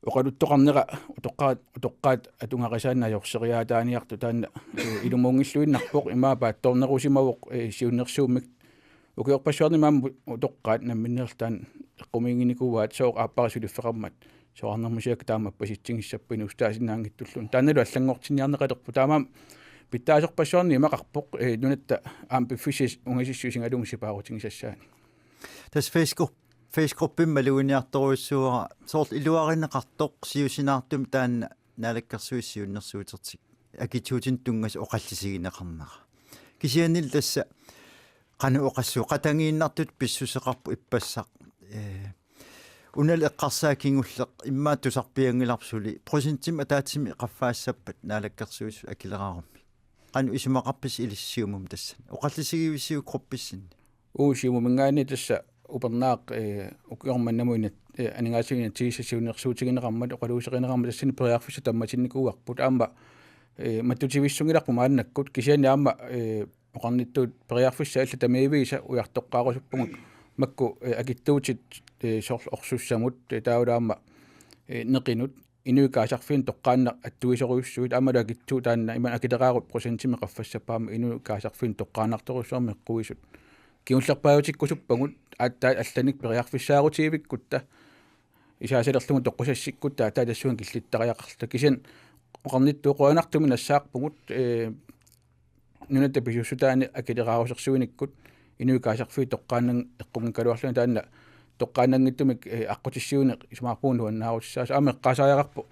oqaluttoqarnera utoqqaat, utoqqaat atugarisaannut ajorseriaataaniartut taanna, ee, ilumuunngilluinnarpoq imaappoq paatsoornerusimavoq, ee, siunnersuummik. Ukiorpassuarnimi aamma utoqqaat namminneerlutik taanna eqqumiiginikuuaat sooq aappara suliffeqarmat. Soraarnermusiakka taama appasitsigissappat inuussutaasinnaanngitsulluunniit. Taannalu allanngortinniarneqalerpoq. Taamaammat pitsaasorpassuarnik imaqarpoq, ee, nunatta aamma piffissap ungasissap isigalugu sipaarutigisassaanik. Tassa Facebook, Facebookimi maluginiartorujussuuara soorlu iluarineqartoq siusinaartumik taanna Naalakkersuisut siunnersuutertik akitsuutinut tunngasut oqallisigineqarnera. Kisiannili tassa qanoq oqassuuvoq, qatangiinnartutut pissuseqarpoq ippassaq. Ee, unali eqqarsaat kingulleq immaqa tusarpianngilarput suli. Procentimik ataatsimik qaffaassappat Naalakkersuisut akileraarummi. Qanoq isumaqarpisi ilissi Siumumi tassani? Oqallisigivisiuk gruppissini? Uu, Siumuminngaanniit tassa upernaaq, ee, ukioq mannamut inat-, ee, aningaasanut inatsisissaq siunnersuutigineqarmat oqaluuserineqarmat tassani periarfissat tammatinnikuuarput. Aamma, ee, mattutivissunngilarput maannakkut kisianni aamma, ee, oqarnittut periarfissat allat tamiiviisa ujartoqqaarusuppagut makku, ee, akitsuutit, ee, soorlu orsussamut, ee, taavalu aamma, ee, neqinut, inuit kaasarfiinut toqqaannaq attuisorujussuit aammalu akitsuut taanna imaluunniit akileraarut procentimik qaffassappat aamma inuit kaasarfiinut toqqaannartorujussuarmik eqquisut. Kingullerpaajutikkusuppagut aatsaat allanik periarfissaarutigivikkutta isaasalerlugu toqqusassikkutta aatsaat tassunga killittariaqarluta. Kisianni oqarnittut qujanartumik nassaarpugut, ee, nunatta pisuussutaani akileraarusersuinikkut inuit kaasarfiit toqqaannan-, eqqunngikkaluarlugit taanna toqqaannanngitsumik, ee, aqqutissiuineq isumaqarpunga nuannaarutissaasoq. Aamma eqqaasariaqarpoq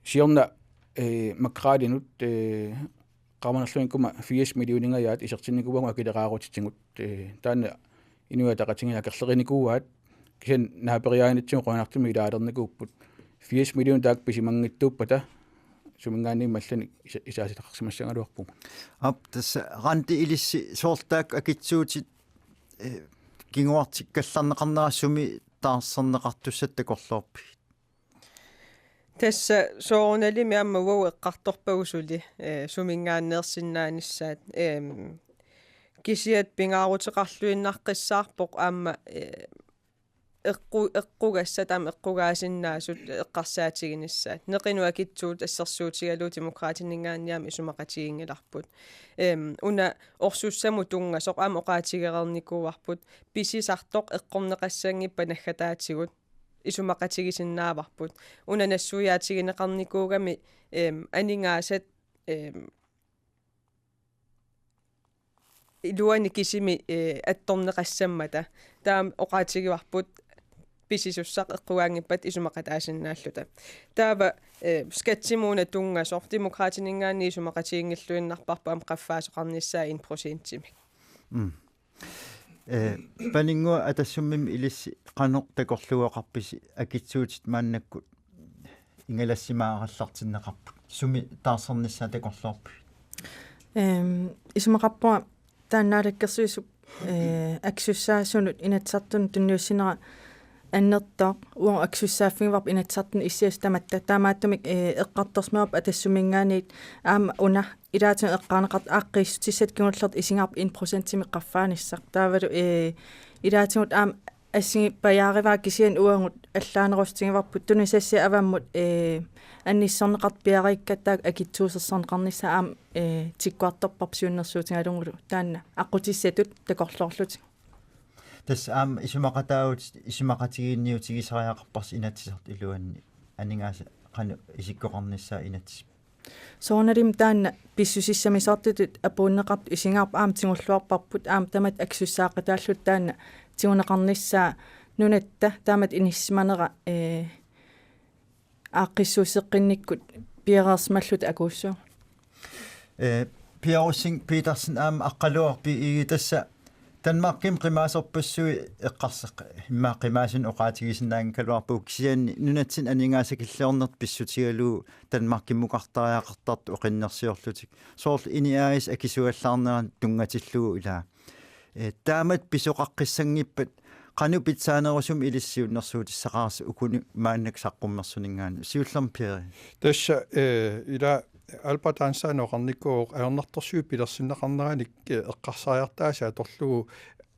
siorna, ee, Makkeraalinut, ee, eqqaamanerlunngikkuma firs millioningajaat isertinnikuuagut akileraarutitigut. Ee, taanna Inuit Ataqatigiit akerlerinikuuaat, kisianni naaperiaanitsigut qujanartumik ilaalernikuupput. Firs millionit taakku pisimanngitsuuppata suminngaanniimmat allanik isa-, isaasitaqarsimassagaluarpugut. Aap, tassa Randi, ilissi soorlu taakku akitsuutit, ee, kinguartikkallarneqarnerat sumi taarserneqartussat takorloorpigit? Tassa soorunalimi aamma uagut eqqartorpagut suli, ee, suminngaanneersinnaanissaat, eem, Kisiat pingaaruteqarluinnaqqissaarpoq aamma, eh, eqqu-, eqqugassat aamma eqqugaasinnaasut eqqarsaatiginissaat. Neqinut akitsuut assersuutigalugu Demokraatininngaanniit aamma isumaqatiginngilarput. Em, una orsussamut tunngasoq aamma oqaatigereernikuuarput pisisartoq eqqorneqassanngippat naggataatigut isumaqatigisinnaavarput. Una nassuiaatigineqarnikuugami, em, aningaasat, em, iluani kisimi, eh, attorneqassammata. Taama oqaatigivarput pisisussaq eqqugaanngippat isumaqataasinnaalluta. Taava, eh, skattimuuna tunngasoq Demokraatininngaanniit isumaqatiginngilluinnarparput aamma qaffaasoqarnissaa en procentimik. Mm. Eh, Paninnguaq, Atassummi ilissi qanoq takorluugaqarpisi, akitsuutit maannakkut ingalassimaarallartinneqarput? Sumi taarsernissaa takorloorpigit? Ehm, isumaqarpunga taanna Naalakkersuisup, eh, akisussaasunut Inatsisartunut tunniussinera annertooq, uagut akisussaaffigivarput Inatsisartunut issiasut tamatta. Taamaattumik, eh, eqqartorsimavarput Atassumminngaanniit aamma una ilaatigut eqqaaneqartut aaqqiissutissat kingullertut isigaarput en procentimik qaffaanissaq. Taavalu, eh, ilaatigut aamma assigiipajaarivaat, kisianni uagut allaanerusutigivarput tunisassiaq avammut, eh, annissorneqartut piareerikkatta taakku akitsuusersorneqarnissaat aamma, eh, tikkuartorparput siunnersuutigalugulu. Taanna aqqutissatut takorloorlutik. Tassa aamma isumaqataavutit, isumaqatigiinniutigisariaqarparsi Inatsisartut iluanni, aningaasat qanoq isikkoqarnissaat inatsisit. Soorunalimi taanna pissusissamisoortutut apuunneqartut isigaarput aamma tigulluarparput, aamma tamatta akisussaaqataalluta taanna tiguneqarnissaa nunatta taamatut inissisimanera, eh, aaqqissuusseqqinnikkut piareersimalluta akuussuu. Eh, Pia Rosing Petersen, aamma Aqqaluaq B G, tassa Danmarkimi qimaasorpassuit eqqarseq immaqa qimaasunik oqaatigisinnaanngikkaluarpagut, kisianni nunatsinni aningaasat akiliornertik pissutigalugu Danmarkimmukartariaqartartut oqinnersiorlutik. Soorlu INI A/S akisuallaarnerani tunngatillugu ilaa. Eh, taamatut pisoqaqqissanngippat qanoq pitsaanerusumik ilissi siunnersuutissaqarassi ukuni maannakkut saqqummersuninngaanniit? Siullermik Pia. Tassa, eh, ila Albert Einstein oqarnikuuvoq, ajornartorsiut pilersinneqarneranik, eh, eqqarsariartaasa atorlugu,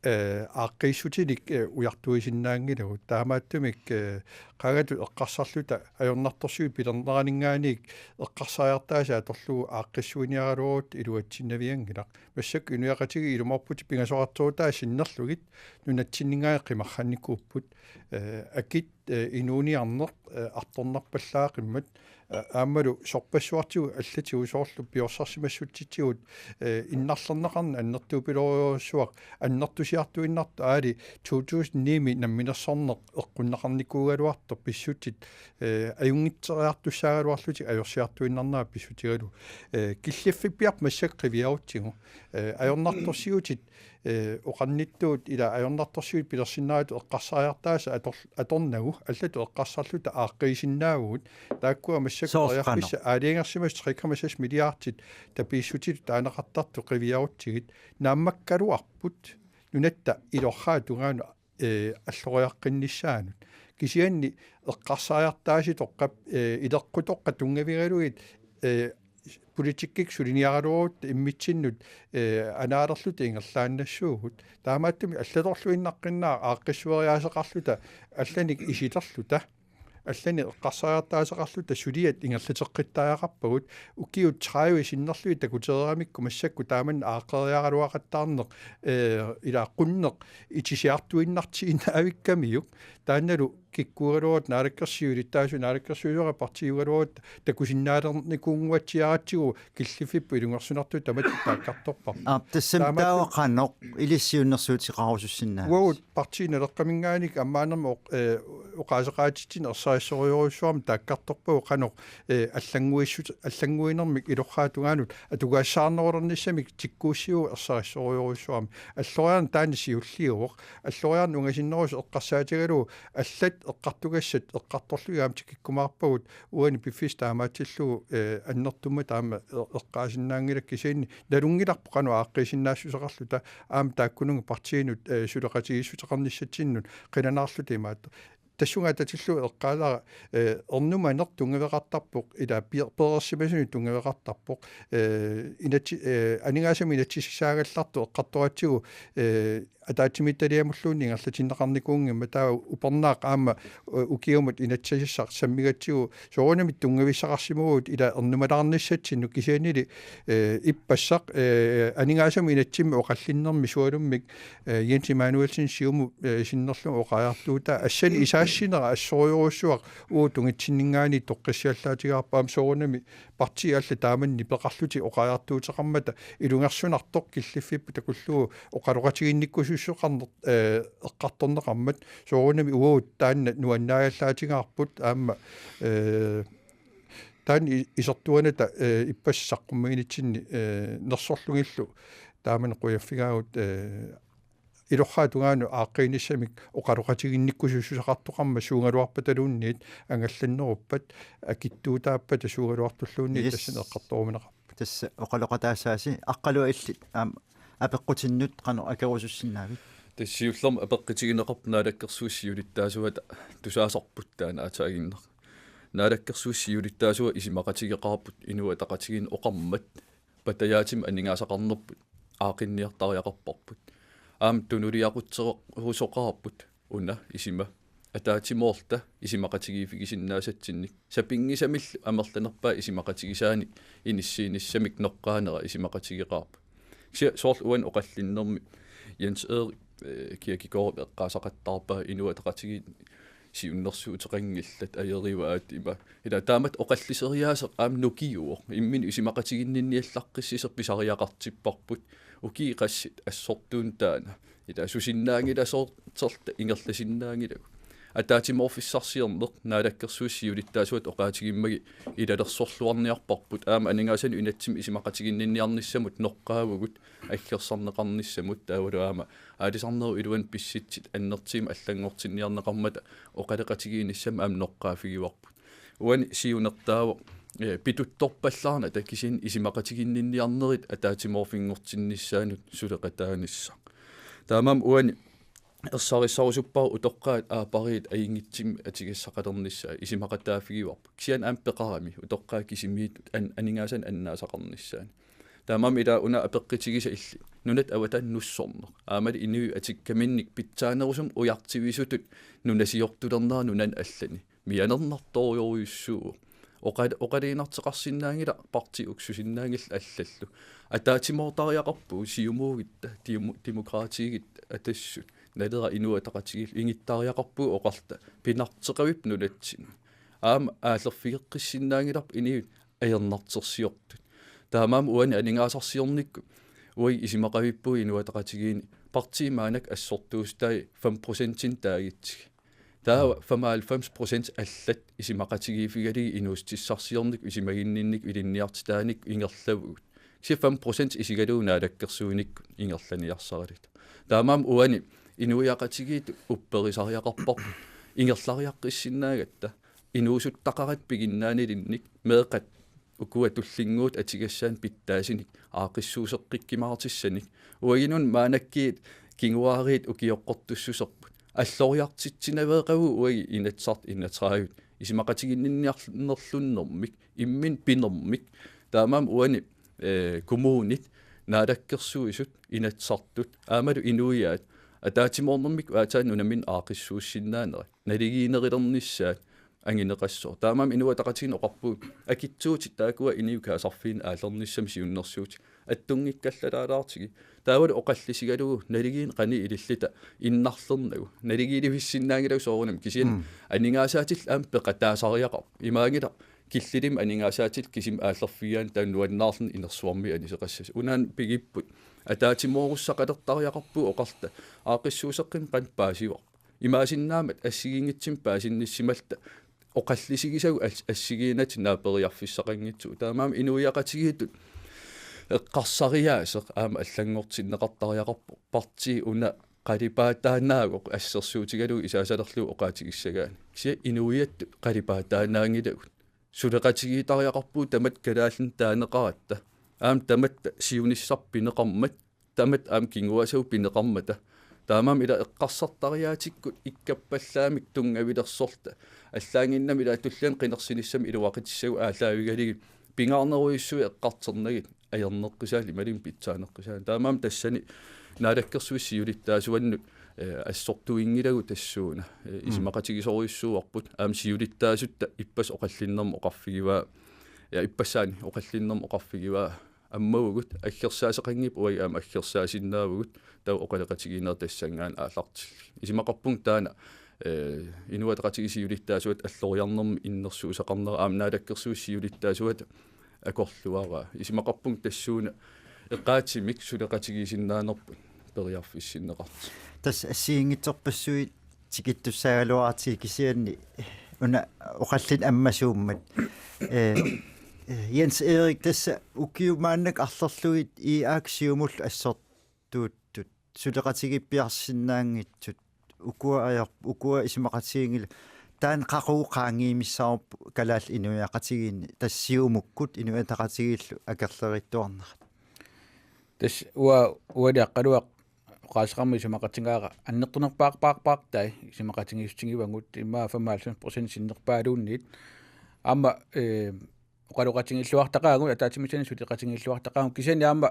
eh, aaqqiissutinik, eh, ujartuisinnaanngilagut. Taamaattumik, eh, qangatut eqqarsarluta ajornartorsiut pilerneraninngaanniit eqqarsariartaasa atorlugu aaqqissuiniaraluarutta iluatsinnavianngilaq. Massakkut inuiaqatigiit ilumoorputit pingasoqartorutaa sinnerlugit nunatsinninngaanniit qimarrannikuupput. Eh, akit, eh, inuuniarneq, eh, artornarpallaaqimmat, eh, aammalu sorpassuartigut allatigut soorlu piorsarsimassutitsigut, eh, innarlerneqarneq annertuupilorujussuaq annertusiartuinnartoq, aali to tusind ni-mi namminersorneq eqqunneqarnikuugaluartoq, pissutsit, eh, ajunngitseriartussaagaluarlutik ajorsiartuinnarnerat pissutigalugu. Eh, killiffippiarput massakkut qiviarutsigu. Eh, ajornartorsiutit, eh, oqarnittut ila ajornartorsiut pilersinneratut eqqarsariartaasa ator-, atornagu allatut eqqarsarluta aaqqiisinnaavugut. Taakkua massakkut periarfissat aalajangersimasut tre komma seks milliardit tapiissutitut taaneqartartut qiviarutsigit. Naammakkaluarput nunatta ilorraap tungaanut, eh, alloriaqqinnissaanut. Kisianni eqqarsariartaasitoqqat, eh, ileqqutoqqat tunngavigalugit, eh, politikkikkut suliniaraluarutta immitsinnut, eh, anaalerluta ingerlaannassuugut. Taamaattumik allatorluinnaqqinnaaq aaqqissueriaaseqarluta allanik isilerluta, allanik eqqarsariartaaseqarluta suliat ingerlateqqittariaqarpagut, ukiut tredive sinnerlugit takutereeramikku massakkut taamannak aaqqeriaraluaqattaarneq, eh, ila qunneq itisiartuinnartiinnaavikkamiuk, taannalu kikkuugaluarutta naalakkersuisut ilittaasuat, naalakkersuisoqatigiit partiiugaluarutta takusinnaalernikuunnguatsiaratsigu killiffipput ilungersunartutut tamatta taakkartorparput. Aap, tassami taava qanoq ilissi siunnersuuteqarusussinnaavat? Uagut Partii Naleqqaminngaanniit ammaanermi oq-, eh, oqaaseqaatitsineq ersarissorujorujussuarmik taakkartorpagut qanoq, eh, allannguissut-, allannguinermik ilorraap tungaanut atugaassaarnerulernissamik tikkuussivugut ersarissorujorujussuarmik. Alloriarneq taanna siulliuvoq. Alloriarneq ungasinnerusoq eqqarsaatigalugu allat eqqartugassat eqqartorlugit aamma tikikkumaarpagut uani piffissaq taamaatsillugu, eh, annertuummat taama e-, eqqaasinnaanngilakka, kisianni nalunngilarput qanoq aaqqiisinnaassuseqarluta aamma taakkununnga partiinut, eh, suleqatigiissuteqarnissatsinnut qilanaarluta imaattoq. tassunga atatillugu eqqaalara, eh, ernumaneq tunngaveqartarpoq, ila pier-, pereersimasunut tunngaveqartarpoq, eh, inatsi-, eh, aningaasamik inatsisissaagallartoq eqqartoratsigu, eh, ataatsimiititaliamulluunniit ingerlatinneqarnikuunngimmat, taava upernaaq aamma, eh, ukiumut inatsisissaq sammigatsigu soorunami tunngavissaqarsimavugut, ila ernumalaarnissatsinnut, kisiannili, eh, ippassaq, eh, aningaasamut inatsimmik oqallinnermi sualummik, eh, Jens Immanuelsen Siumut, eh, sinnerlugu oqariartuutaa assani isaassinera assorujussuaq uagut tungitsinninngaanniit toqqissiallaatigaarput, aamma soorunami partiit allat taamannak nipeqarlutik oqariartuuteqarmata ilungersunartoq killiffipput takullugu oqaloqatiginnikkusuussuseqarneq, eh, eqqartorneqarmat, soorunami uagut taanna nuannaagallaatigaarput aamma, eh, taanna i-, isertuanata, eh, ippassaq saqqummiinitsinni, eh, nersorlugillu taamani qujaffigaagut, eh, ilorraap tungaanut aaqqiinissamik oqaloqatiginnikkusuussuseqartoqarmat suugaluarpataluunniit angallanneruppat, akitsuutaappata suugaluartulluunniit. Yes. Tassani eqqartoruminaqarpoq. Tassa oqaloqataassaasi, Aqqaluaq, illit aamma apeqqutinnut qanoq akerusussinnaavit? Tassa siullermik apeqqutigineqarpoq naalakkersuisut siulittaasuata tusaasarput taanna aatsaannguaq. Naalakkersuisut siulittaasuat isumaqatigeqaarput Inuit Ataqatigiinni oqarmat patajaatsumik aningaasaqarnerput aaqqinniartariaqarparput. Aamma tunuliaqutserusoqaarput una isima ataatsimoorluta isumaqatigiiffigisinnaassatsinnik. Sapinngisamillu amerlanerpaat isumaqatigisaanik inissiinissamik noqqaanera isumaqatigeqaarput. Kisianni soorlu uani oqallinnermi Jens Erik, eh, Kirkegaardip eqqaasaqattaarpaa Inuit Ataqatigiit siunnersuuteqanngillat, ajorivaat ima. Ila taamatut oqalliseriaaseq aamma nukiuvoq. Imminut isumaqatiginninniallaqqissuseq pisariaqartipparput. Ukiut qassit assortuunneq taanna. Ila susinnaanngilasoortorta ingerlasinnaanngilagut. Ataatsimoorfissarsiorneq naalakkersuisut siulittaasuata oqaatigimmagit ilalersorluarniarparput. Aamma aningaasanut inatsimmik isumaqatiginninniarnissamut noqqaavugut, aggersarneqarnissamut, taavalu aamma aalisarnerup iluani pissutsit annertuumik allanngortinniarneqarmata oqaloqatigiinnissamik aamma noqqaaffigivarput. Uani siunertaavoq, eh, pituttorpallaarnata kisianni isumaqatiginninniarnerit ataatsimoorfinngortinnissaannut suleqataanissaq. Taamaammat uani ersarissarusuppara utoqqaat aappariit ajunngitsumik atugassaqalernissaat isumaqataaffigivarput. Kisianni aamma peqarami utoqqaat kisimiittut an-, aningaasanik annaasaqarnissaannik. Taamaammat ila una apeqqutigisat illit nunatta avataani nussorneq, aammali inuit atukkaminnik pitsaanerusumik ujartuisutut nunasiortulernerat nunani allani mianernartorujussuuvoq. Oqa-, oqaluinnartoqarsinnaanngilaq partiit uksusinnaanngillat allallu. Ataatsimoortariaqarpugut, Siumuugitta, Demo-, Demokraatigitta, Atassut, Naleraq, Inuit Ataqatigiillu, ingittariaqarpugut oqarluta pinartoqavipput nunatsinni. Aamma aallerfigeqqissinnaanngilarput inuit ajornartorsiortut. Taamaammat uani aningaasarsiornikkut uagut isumaqavippugut Inuit Ataqatigiinni partiit maannakkut assortuussutai fem procentinik taagutsigit. Taava femoghalvfems procent allat isumaqatigiiffigalugit inuussutissarsiornikkut isumaginninnikkut ilinniartitaanikkut ingerlavugut. Kisianni fem procent isugalugu naalakkersuinikkut ingerlaniarsaraluta. Taamaammat uani inuiaqatigiittut upperisariaqarparput ingerlariaqqissinnaagatta inuusuttaqaratta piginnaanilinnik, meeqqat ukua tullinnguuttut atugassaannik pitsaasunik aaqqissuusseqqikkumaartussanik. Uagutsinnut maannakkut kinguaariit ukioqqortussuserput. Alloriartitsinaveeqavugut uagut Inatsisartut enogtredive isumaqatiginninniarnerlunnermik, imminut pinermik. Taamaammat uani, eh, kommunit, naalakkersuisut, Inatsisartut, aammalu inuiaat ataatsimoornermikkut aatsaat nunaminnut aaqqissuussinnaanerat naligiinnerulernissaat anguneqassaaq. Taamaammat Inuit Ataqatigiinni oqarpugut akitsuutit taakkua inuit kaasarfiini aallernissamik siunnersuutit attunngikkallalaalaartigit. Taavalu oqallisigalugu naligiinneq qanoq ililluta innarlernagu. Naligiilivissinnaanngilagut soorunami, kisianni Mm. aningaasaatillit aamma peqataasariaqarput. Imaanngilaq killilermik aningaasaatillit kisimi aallerfigigaanni taanna nuannaarluni inersuarmi aniseqassasut. Unaana pigipput. Ataatsimoorussaqalertariaqarpugut oqarluta aaqqissuusseqqinnit qanoq paasivarput. Imaassinnaammat assigiinngitsumik paasinnissimalluta oqallisigisagut as-, assigiinnatik naaperiarfissaqanngitsugut. Taamaammat inuiaqatigiittut eqqarsariaaseq aamma allanngortinneqartariaqarpoq. Partiit una qalipaataannaavoq assersuutigalugu isaasalerlugu oqaatigissagaanni. Kisianni inuiattut qalipaataannaanngilagut. Suleqatigiittariaqarpugut tamatta kalaallinut taaneqaratta. Aamma tamatta siunissaq pineqarmat, tamatta aamma kinguaassavut pineqarmata. Taamaammat ila eqqarsartariaatikkut ikkappallaamik tunngavilersorta. Allaannginnami ila tulliani qinersinissamik iluaqutissagut aallaavigalugit pingaarnerujussuit eqqartornagit ajorneqqisaannik imaluunniit pitsaaneqqisaannik. Taamaammat tassani Naalakkersuisut siulittaasuannut, eh, assortuinngilagut tassuuna. Eh, Mm. isumaqatigisorujussuuarput. Aamma siulittaasutta ippassaq oqallinnermut oqarfigivaa. Ja, ippassaani oqallinnermut oqarfigivaa. Ammavugut aggersaaseqanngippat uagut aamma aggersaasinnaavugut taava oqaloqatigiinnerat tassanngaannaq aallartillugit. Isumaqarpunga taanna, eh, Inuit Ataqatigiit siulittaasuata alloriarnermi innersuussaqarnera aamma Naalakkersuisut siulittaasuata akorluaraa. Isumaqarpunga tassuuna eqaatsumik suleqatigiissinnaanerput periarfissinneqartoq. Tassa assigiinngitsorpassuit tikittussaagaluaratsigu kisianni una oqallinneq ammasuummat. Eh, eh, Jens Erik, tassa ukiut maannakkut arlerlugit I A-kkut Siumullu assortuuttut suleqatigiippiarsinnaanngitsut ukua ajor-, ukua isumaqatigiinngillat, taanna qaqugu qaangiumissavarput kalaallit inuiaqatigiinni, tassa Siumukkut Inuit Ataqatigiillu akerleriittuarnerat? Tassa uanga, uani Aqqaluaq oqaaseqarmat isumaqatigaara annertunerpaarpaarpaartai isumaqatigiissutigivagut, immaqa femoghalvfems procent sinnerpaaluunniit. Aamma, eh, oqaloqatigiilluartaqaagut, ataatsimiissanik suleqatigiilluartaqaagut, kisianni aamma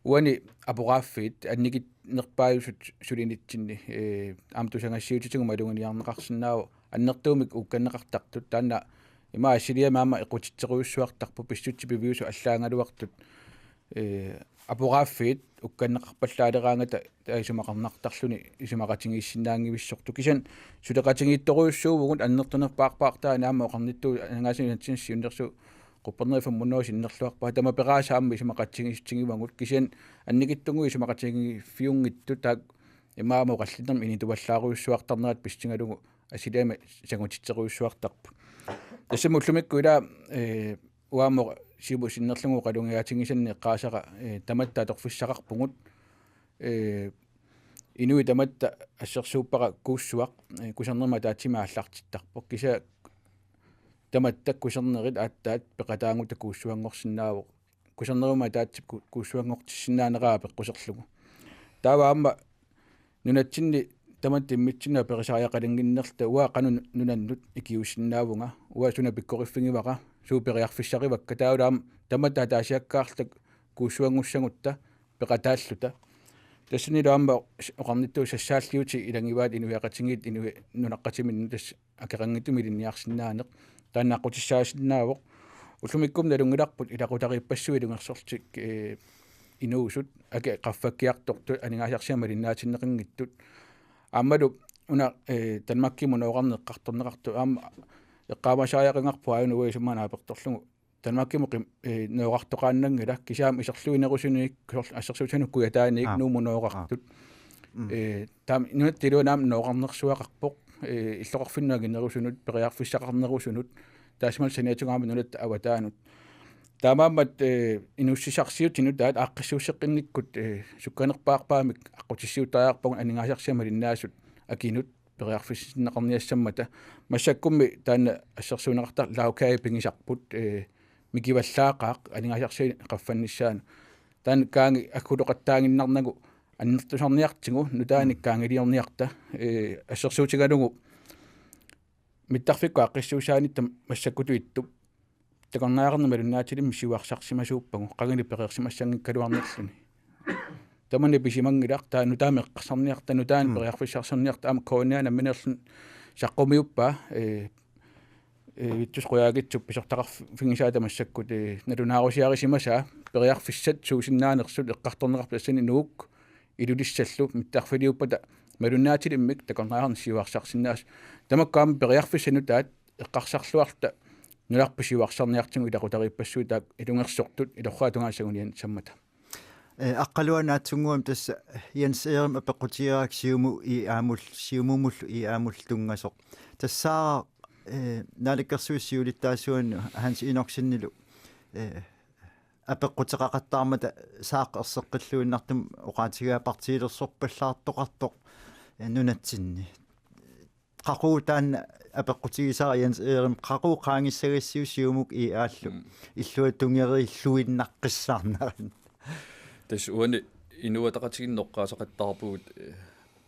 uani aporaaffiit annikitsunerpaajusut sulinitsinni, eh, aamma tusagassiuutitigut maluginiarneqarsinnaavoq annertuumik uukkanneqartartut, taanna immaqa assiliamik aamma eqqutitserujussuartarput, pissutsit piviusut allaagaluartut, eh, aporaaffiit uukkanneqarpallaaleraangata taava isumaqarnartarluni isumaqatigiissinnaanngivissortut. Kisianni suleqatigiittorujussuuvugut annertunerpaarpaartaanni, aamma oqarnittut aningaasanut inatsinni siunnersuut quppernerit femhundrede sinnerluarpaat, tamakku peraasa aamma isumaqatigiissutigivagut, kisianni annikitsunnguit isumaqatigiiffiunngitsut taakku immaqa aamma oqallinnermi inituallaarujussuartarnerat pissutigalugu assiliamik sangutitserujussuartarput. Tassami ullumikkut ila, eh, uanga aamma Siumup sinnerlugu oqalugiaatigisanni eqqaasara, eh, tamatta atorfissaqarpugut, eh, inuit tamatta assersuuppara kuussuaq, eh, kusannermut ataatsimik aallartittarpoq. Kisianni tamatta kusannerit aatsaat peqataaguta kuussuanngorsinnaavoq. Kusannermut ataatsip ku-, kuussuanngortissinnaaneraa apeqquserlugu. Taava aamma nunatsinni tamatta immitsinnut aperisariaqalinnginnerluta uanga qanoq nunannut ikiuussinnaavunga, uanga suna pikkoriffigivara, suut periarfissarivakka, taavalu aamma tamatta ataasiakkaarluta kuussuanngussagutta peqataalluta. Tassanilu aamma oqarnittut sassaalliutit ilagivaat inuiaqatigiit inuit nunaqqatiminnut, tassa akeqanngitsumik ilinniarsinnaaneq, taanna aqqutissaasinnaavoq. Ullumikkumut nalunngilarput ilaqutariippassuit ilungersorlutik, eh, inuusut, akit qaffakkiartortut, aningaasarsiat malinnaatinneqanngitsut. Aammalu una, eh, Danmarkimut nooqarneq eqqartorneqartoq aamma eqqaamasariaqangaarpoq, aajuna uanga isumaga naapertorlugu. Danmarkimut qim-, eh, nooqartoqaannanngilaq, kisianni iserluinerusunik, soorlu assersuutigalugu Kujataaniit Aap. Nuummut nooqartut. Aap. Mm. Eh, taama nunatta iluani aamma nooqarnersuaqarpoq, eh, illoqarfinnut anginerusunut, periarfissaqarnerusunut, taassumalu saniatigut aamma nunatta avataanut. Taamaammat, eh, inuussutissarsiutit nutaat aaqqissuusseqqinnikkut, eh, sukkanerpaarpaamik aqqutissiuuttariaqarpagut aningaasarsiat malinnaasut akinut periarfissinneqarniassammata. Massakkummi taanna assersuunneqartartoq lagkage pigisarput, eh, mikivallaaqaaq aningaasarsianik qaffannissaanut. Taanna kaangi aggutoqattaaginnarnagu annertusarniartigu nutaanik Mm. kaangiliorniarta, eh, assersuutigalugu mittarfikkut aaqqissuussaanitta massakkutut ittup takornariarnermi malunnaatilimmik siuarsarsimasuuppagu, qangali pereersimassanngikkaluarnerluni. Tamanna pisimanngilaq, taava nutaamik eqqarsarniarta, nutaanik Mm. periarfissarsiorniarta, aamma K N R nammineerluni saqqumiuppaa, eh, eh, Vittus Qujaukitsup pisortaqarfigisaata massakkut, eh, nalunaarusiarisimasaa, periarfissat suusinnaanersut eqqartorneqarput, tassani Nuuk Ilulissallu mittarfiliuppata malunnaatilimmik takornariarneq siuarsarsinnaasut. Tamakku aamma periarfissat nutaat eqqarsarluarluta nunarput siuarsarniartigu ilaqutariippassuit taakku ilungersortut ilorraap tungaanut sanguniannissammata. Eh, Aqqaluaq, naatsunnguamik tassa Jens Erimik apeqqutigaara Siumut I A-mut, Siumumullu I A-mut tunngasoq. Tassaavoq, eh, Naalakkersuisut siulittaasuannut Hans Enoksenilu, eh, apeqquteqaqattaarmata Saaq erseqqilluinnartumik oqaatigaa partiilersorpallaartoqartoq, eh, nunatsinni. Qaqugu taanna apeqqutigisara, Jens Erimik, qaqugu qaangissagassiuk Siumuk I A-llu Mm. illuatungeriilluinnaqqissaarnerit? Tassa uani Inuit Ataqatigiinni eqqaasaqattaarpugut, eh,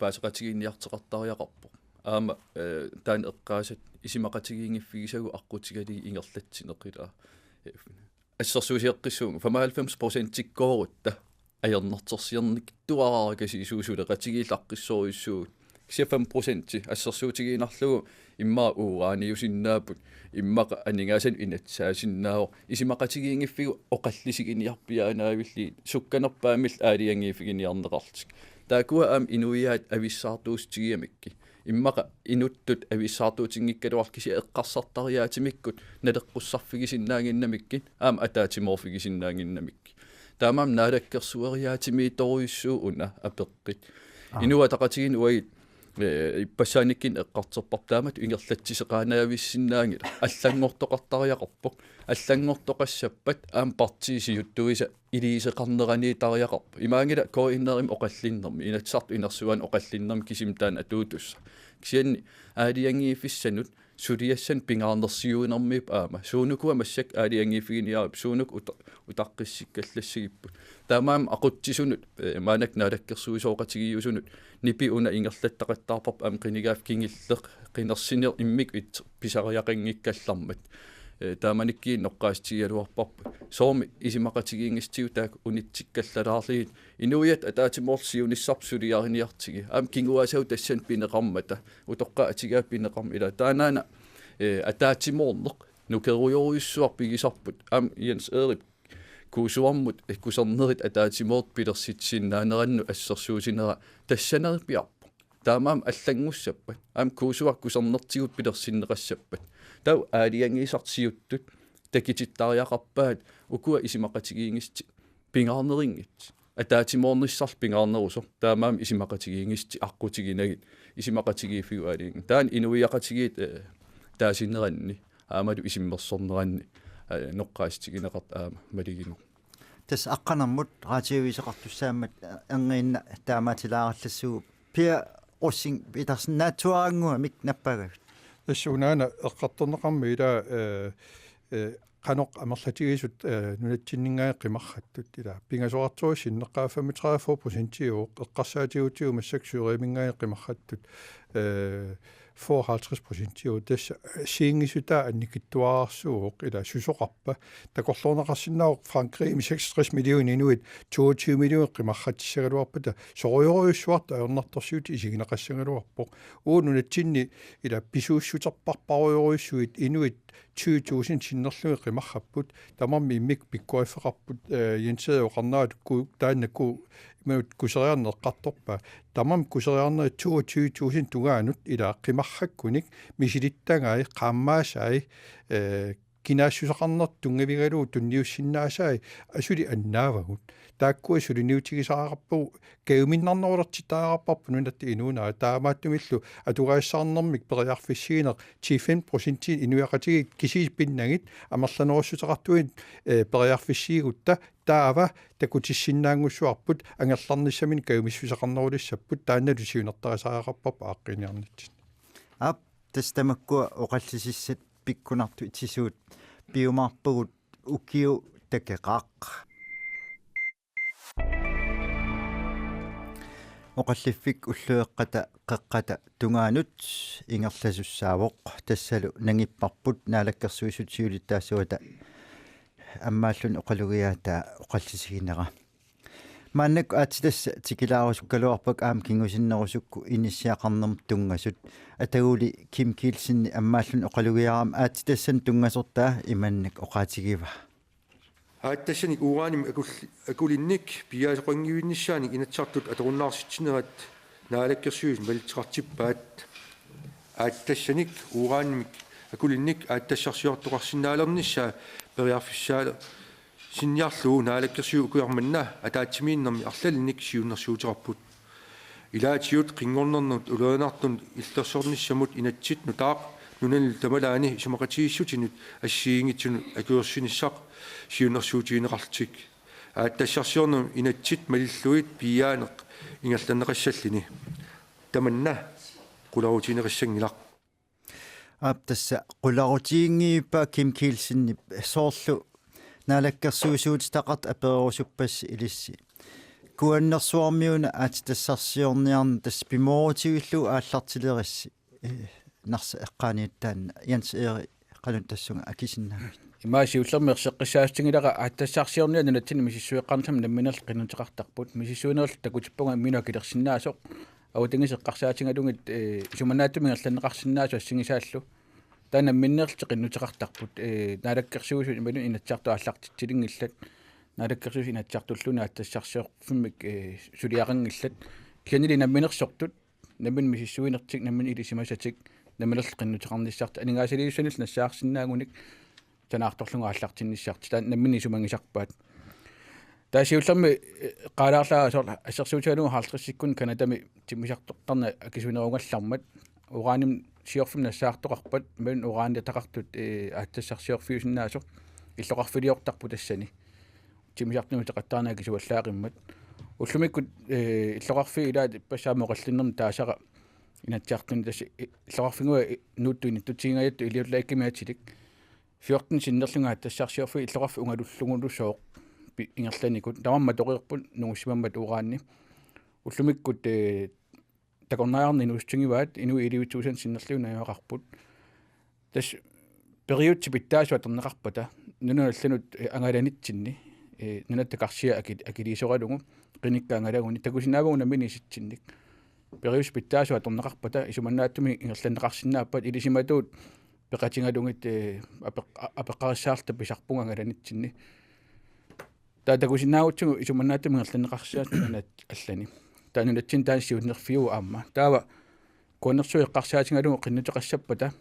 paaseqatigiinniarteqartariaqarpoq. Aamma, eh, taanna eqqaasat isumaqatigiinngiffigisagut aqqutigalugit ingerlatsineq ilaa. Eh, assersuusigeqqissuunga femoghalvfems procentikkoorutta ajornartorsiornikuuara, kisianni suleqatigiit aaqqissorujussuupput. Kisianni fem procenti assersuutigiinnarlugu immaqa uuraaniusinnaapput, immaqa aningaasanut inatsisaasinnaapput, isumaqatigiinngiffigut oqallisiginiarpiaannaavillugit sukkanerpaamillu aalajangiiffiginiarneqarlutik. Taakkua aamma inuiaat avissaartuussutigigamikku. Immaqa inuttut avissaartuutinngikkaluarlugit kisianni eqqarsartariaatsimikkut naleqqussarfigisinnaannginnamikkit aamma ataatsimoorfigisinnaannginnamikkit. Taamaammat naalakkersueriaatsimiittorujussuuvoq una apeqqut. Aa. Inuit Ataqatigiinni uagut, eh, ippassaanikkut eqqartorparput taamatut ingerlatsisoqaannaavissinnaanngilaq. Allanngortoqartariaqarpoq. Allanngortoqassappat aamma partiit siuttuisa iliuuseqarneraniittariaqarpoq. Imaanngilaq K N R-imi oqallinnermi, Inatsisartut Inersuanut oqallinnermi kisimi taanna atuutussaq. Kisianni aalajangiiffissanut suliassanut pingaarnersiuinermiippoq aamma. Suunukua massakkut aalajangiiffiginiarput, suunuku uta-, utaqqissikkallassagipput. Taamaammat aqutsisunut, eh, maannakkut naalakkersuisooqatigiiusunut, nipi una ingerlattaqattaarparput aamma qinigaaffik kingulleq, qinersineq immikkut pisariaqanngikkallarmat. Eh, taamanikkut eqqaassutigigaluarparput. Soormi isumaqatigiinngissutigut taakku unitsikkallarlugit. Inuiaat ataatsimoorlutik siunissarput suliariniartigit. Aamma kinguaassavut tassani pineqarmata. Utoqqaat atugaat pineqarmata ilaa. Taannaana, eh, ataatsimoorneq nukerujorujussuaq pigisarput. Aamma Jens Erik Kuusuarmut, eh, kusannerit ataatsimoortut pilersitsisinnaanerannut assersuusinera tassanerpiarpoq. Taamaammat allanngussappat. Aamma Kuusuaq kusannertigut pilersinneqassappat. Taava aalajangiisartut siuttut takutittariaqarpaat ukua isumaqatigiinngissutit pingaarnerinngitsut. Ataatsimoornissarlu pingaarnerusoq. Taamaammat isumaqatigiinngissutit aqqutiginagit. Isumaqatigiiffigut aalajangi. Taanna inuiaqatigiit, eh, taasineranni. Aammalu isummersorneranni. Eh, noqqaassutigineqartoq aamma malugineq. Tassa aqqanermut raatiuisoqartussaammat, eh, erniinnaq taamaatilaarallassuugut. Pia Rosing Petersen, naatsuarannguamik nappagavit. Tassa unaana eqqartorneqarmat ilaa, eh, eh, qanoq amerlatigisut, eh, nunatsinninngaanniit qimarrattut ilaa. Pingasoqartoq sinneqqaffimmi tredive procentiuvoq, eqqarsaatigigutsigu massakkut Syriminngaanniit qimarrattut, eh, fyrre halvtreds procentiuvoq. Tassa, eh, assigiinngissutaat annikitsuararsuuvoq ilaa susoqarpa. Takorloorneqarsinnaavoq Frankrigimi seksogtres millioner inuit toogtyve millioner qimarratissagaluarpata, sorujorujussuartut ajornartorsiutit isigineqassagaluarpoq. Uagut nunatsinni ilaa pisuussuterparujorujussuit inuit tyve tusind sinnerlugit qimarrapput, tamarmik immikkut pikkoriffeqarput, eh, Jens Erik oqarnerat ku-, taannaku imaluunniit kuseriarneq eqqartorpaa. Tamarmik kuseriarnerit toogtyve tusind tungaanut ilaa qimarrakkunik misilittagai, qaammaasai, eh, kinaassuseqarnertut tunngavigalugu tunniussinnaasai asuli annaavagut. Taakkua suliniutigisariaqarpagut, kajuminnarnerulertittariaqarparput nunatta inuunera, taamaattumillu atugarissaarnermik periarfissiineq ti-femten procentinik inuiaqatigiit kisiisa pinnagit amerlanerussuteqartunik, eh, periarfissiigutta taava takutissinnaanngussuarput, angerlarnissaminut kajumissuseqarnerulissapput, taannalu siunertarisariaqarparput aaqqiiniarnitsinni. Aap, tassa tamakkua oqallisissat pikkunartut itisuut piumaarpagut, ukiut takeqaaq. Oqalliffik ullueqqata qeqqata tungaanut ingerlasussaavoq, tassalu nangipparput Naalakkersuisut siulittaasuata ammaallun oqalugiaataa oqallisiginera. Maannakkut aatsitassat tikilaarusukkaluarpakka aamma kingusinnerusukkut inissiaqarnermut tunngasut. Ataguli Kim Kielsen ammaallun oqalugiarama aatsitassanut tunngasortaa imannak oqaatigivaa. Aatsitassanik uranimik akul-, akulinnik piiaasoqanngivinnissaanik Inatsisartut atorunnaarsitsineraat Naalakkersuisut malitseqartippaat. Aatsitassanik uranimik akulinnik aatsitassarsiortoqarsinnaalernissaa periarfissaa- sinniarlugu Naalakkersuisut ukioq manna ataatsimiinnermi arlalinnik siunnersuuteqarput. Ilaatigut qinngornernut ulorianartunut illersornissamut inatsit nutaaq nunanillu tamalaani isumaqatigiissutinut assigiinngitsunut akuersinissaq siunnersuutigineqarlutik. Aatsitassarsiornermi inatsit malillugit piiaaneq ingerlanneqassalluni. Tamanna qularutigineqassanngilaq. Aap, tassa qularutiginngivippaa Kim Kielsenip, soorlu naalakkersuisuutitaqartut apererusuppassi ilissi Kuannersuarmiuna aatsitassarsiorniarneq tassa pimoorutigalugu aallartilerisi, eh, Narsap eqqaaniattaaq. Jens Erik, qanoq tassunga akisinnaavit? Ima siullermik erseqqissaassutigilara aatsitassarsiorniat nunatsinni misissueqqarnissamut nammineerluni qinnuteqartarput. Misissuinerillu takutippunga imminut akilersinnaasoq. Avatangiisit eqqarsaatigalugit, eh, isumannaatsumik ingerlanneqarsinnaasoq assigisaallu. Taava namminneerlutik qinnuteqartarput, eh, naalakkersuisut imaluunniit Inatsisartut aallartitsilinngillat. Naalakkersuisut Inatsisartulluunniit aatsitassarsiorfimmik, eh, suliaqanngillat. Kisiannili namminersortut, nammineq misissuinertik, nammineq ilisimasatik, nammineerlutik qinnuteqarnissartik, aningaasaliissusanillu nassaarsinnaagunik sanaartorlugu aallartinnissartik, taanna nammineq isumagisarpaat. Taava siullermik, eh, eqqaalaarlara soorlu assersuutigalugu halvtredsikkunni Canadami timmisartortarneq akisunerugallarmat, uranimik siorfimmik nassaartoqarpat, imaluunniit uraniataqartut, eh, aatsitassarsiorfiusinnaasoq illoqarfiliortarpoq tassani. Timmisartunut uteqattaarneq akisuallaaqimmat. Ullumikkut, eh, illoqarfiit ilaat ippassaq aamma oqallinnermi taasara Inatsisartuni tassa, eh, illoqarfinnguit, eh, nuuttut inuttutigingajattut iliuuseqqimmata atilik. Fjorten sinnerlugit aatsitassarsiorfiit illoqarfik ungalullugulu sooq pi-, ingerlanikut. Tamarmik matoreerput nungussimammat urani. Ullumikkut, eh, takornariarneq inuussutigivaat, inuit elleve tusind sinnerlugit najugaqarput. Tassa periutsit pitsaasut atorneqarpata, nunanut allanut, eh, angalanitsinni, eh, nunatta karsia aki-, akiliisoralugu, qinikkat angalaguni, takusinnaavagut nammineq isitsinnik. Periutsit pitsaasut atorneqarpata, isumannaatsumik ingerlanneqarsinnaappat, ilisimatuut peqatigalugit, eh, apeq-, a-, apeqqarissaarluta pisarpugut angalanitsinni. Taava takusinnaagutsigu isumannaatsumik ingerlanneqarsinnaasoq nunanut allani. Taava nunatsinni taanna siunnerfiuvoq aamma. Taava kuannersuut eqqarsaatigalugu qinnuteqassappata,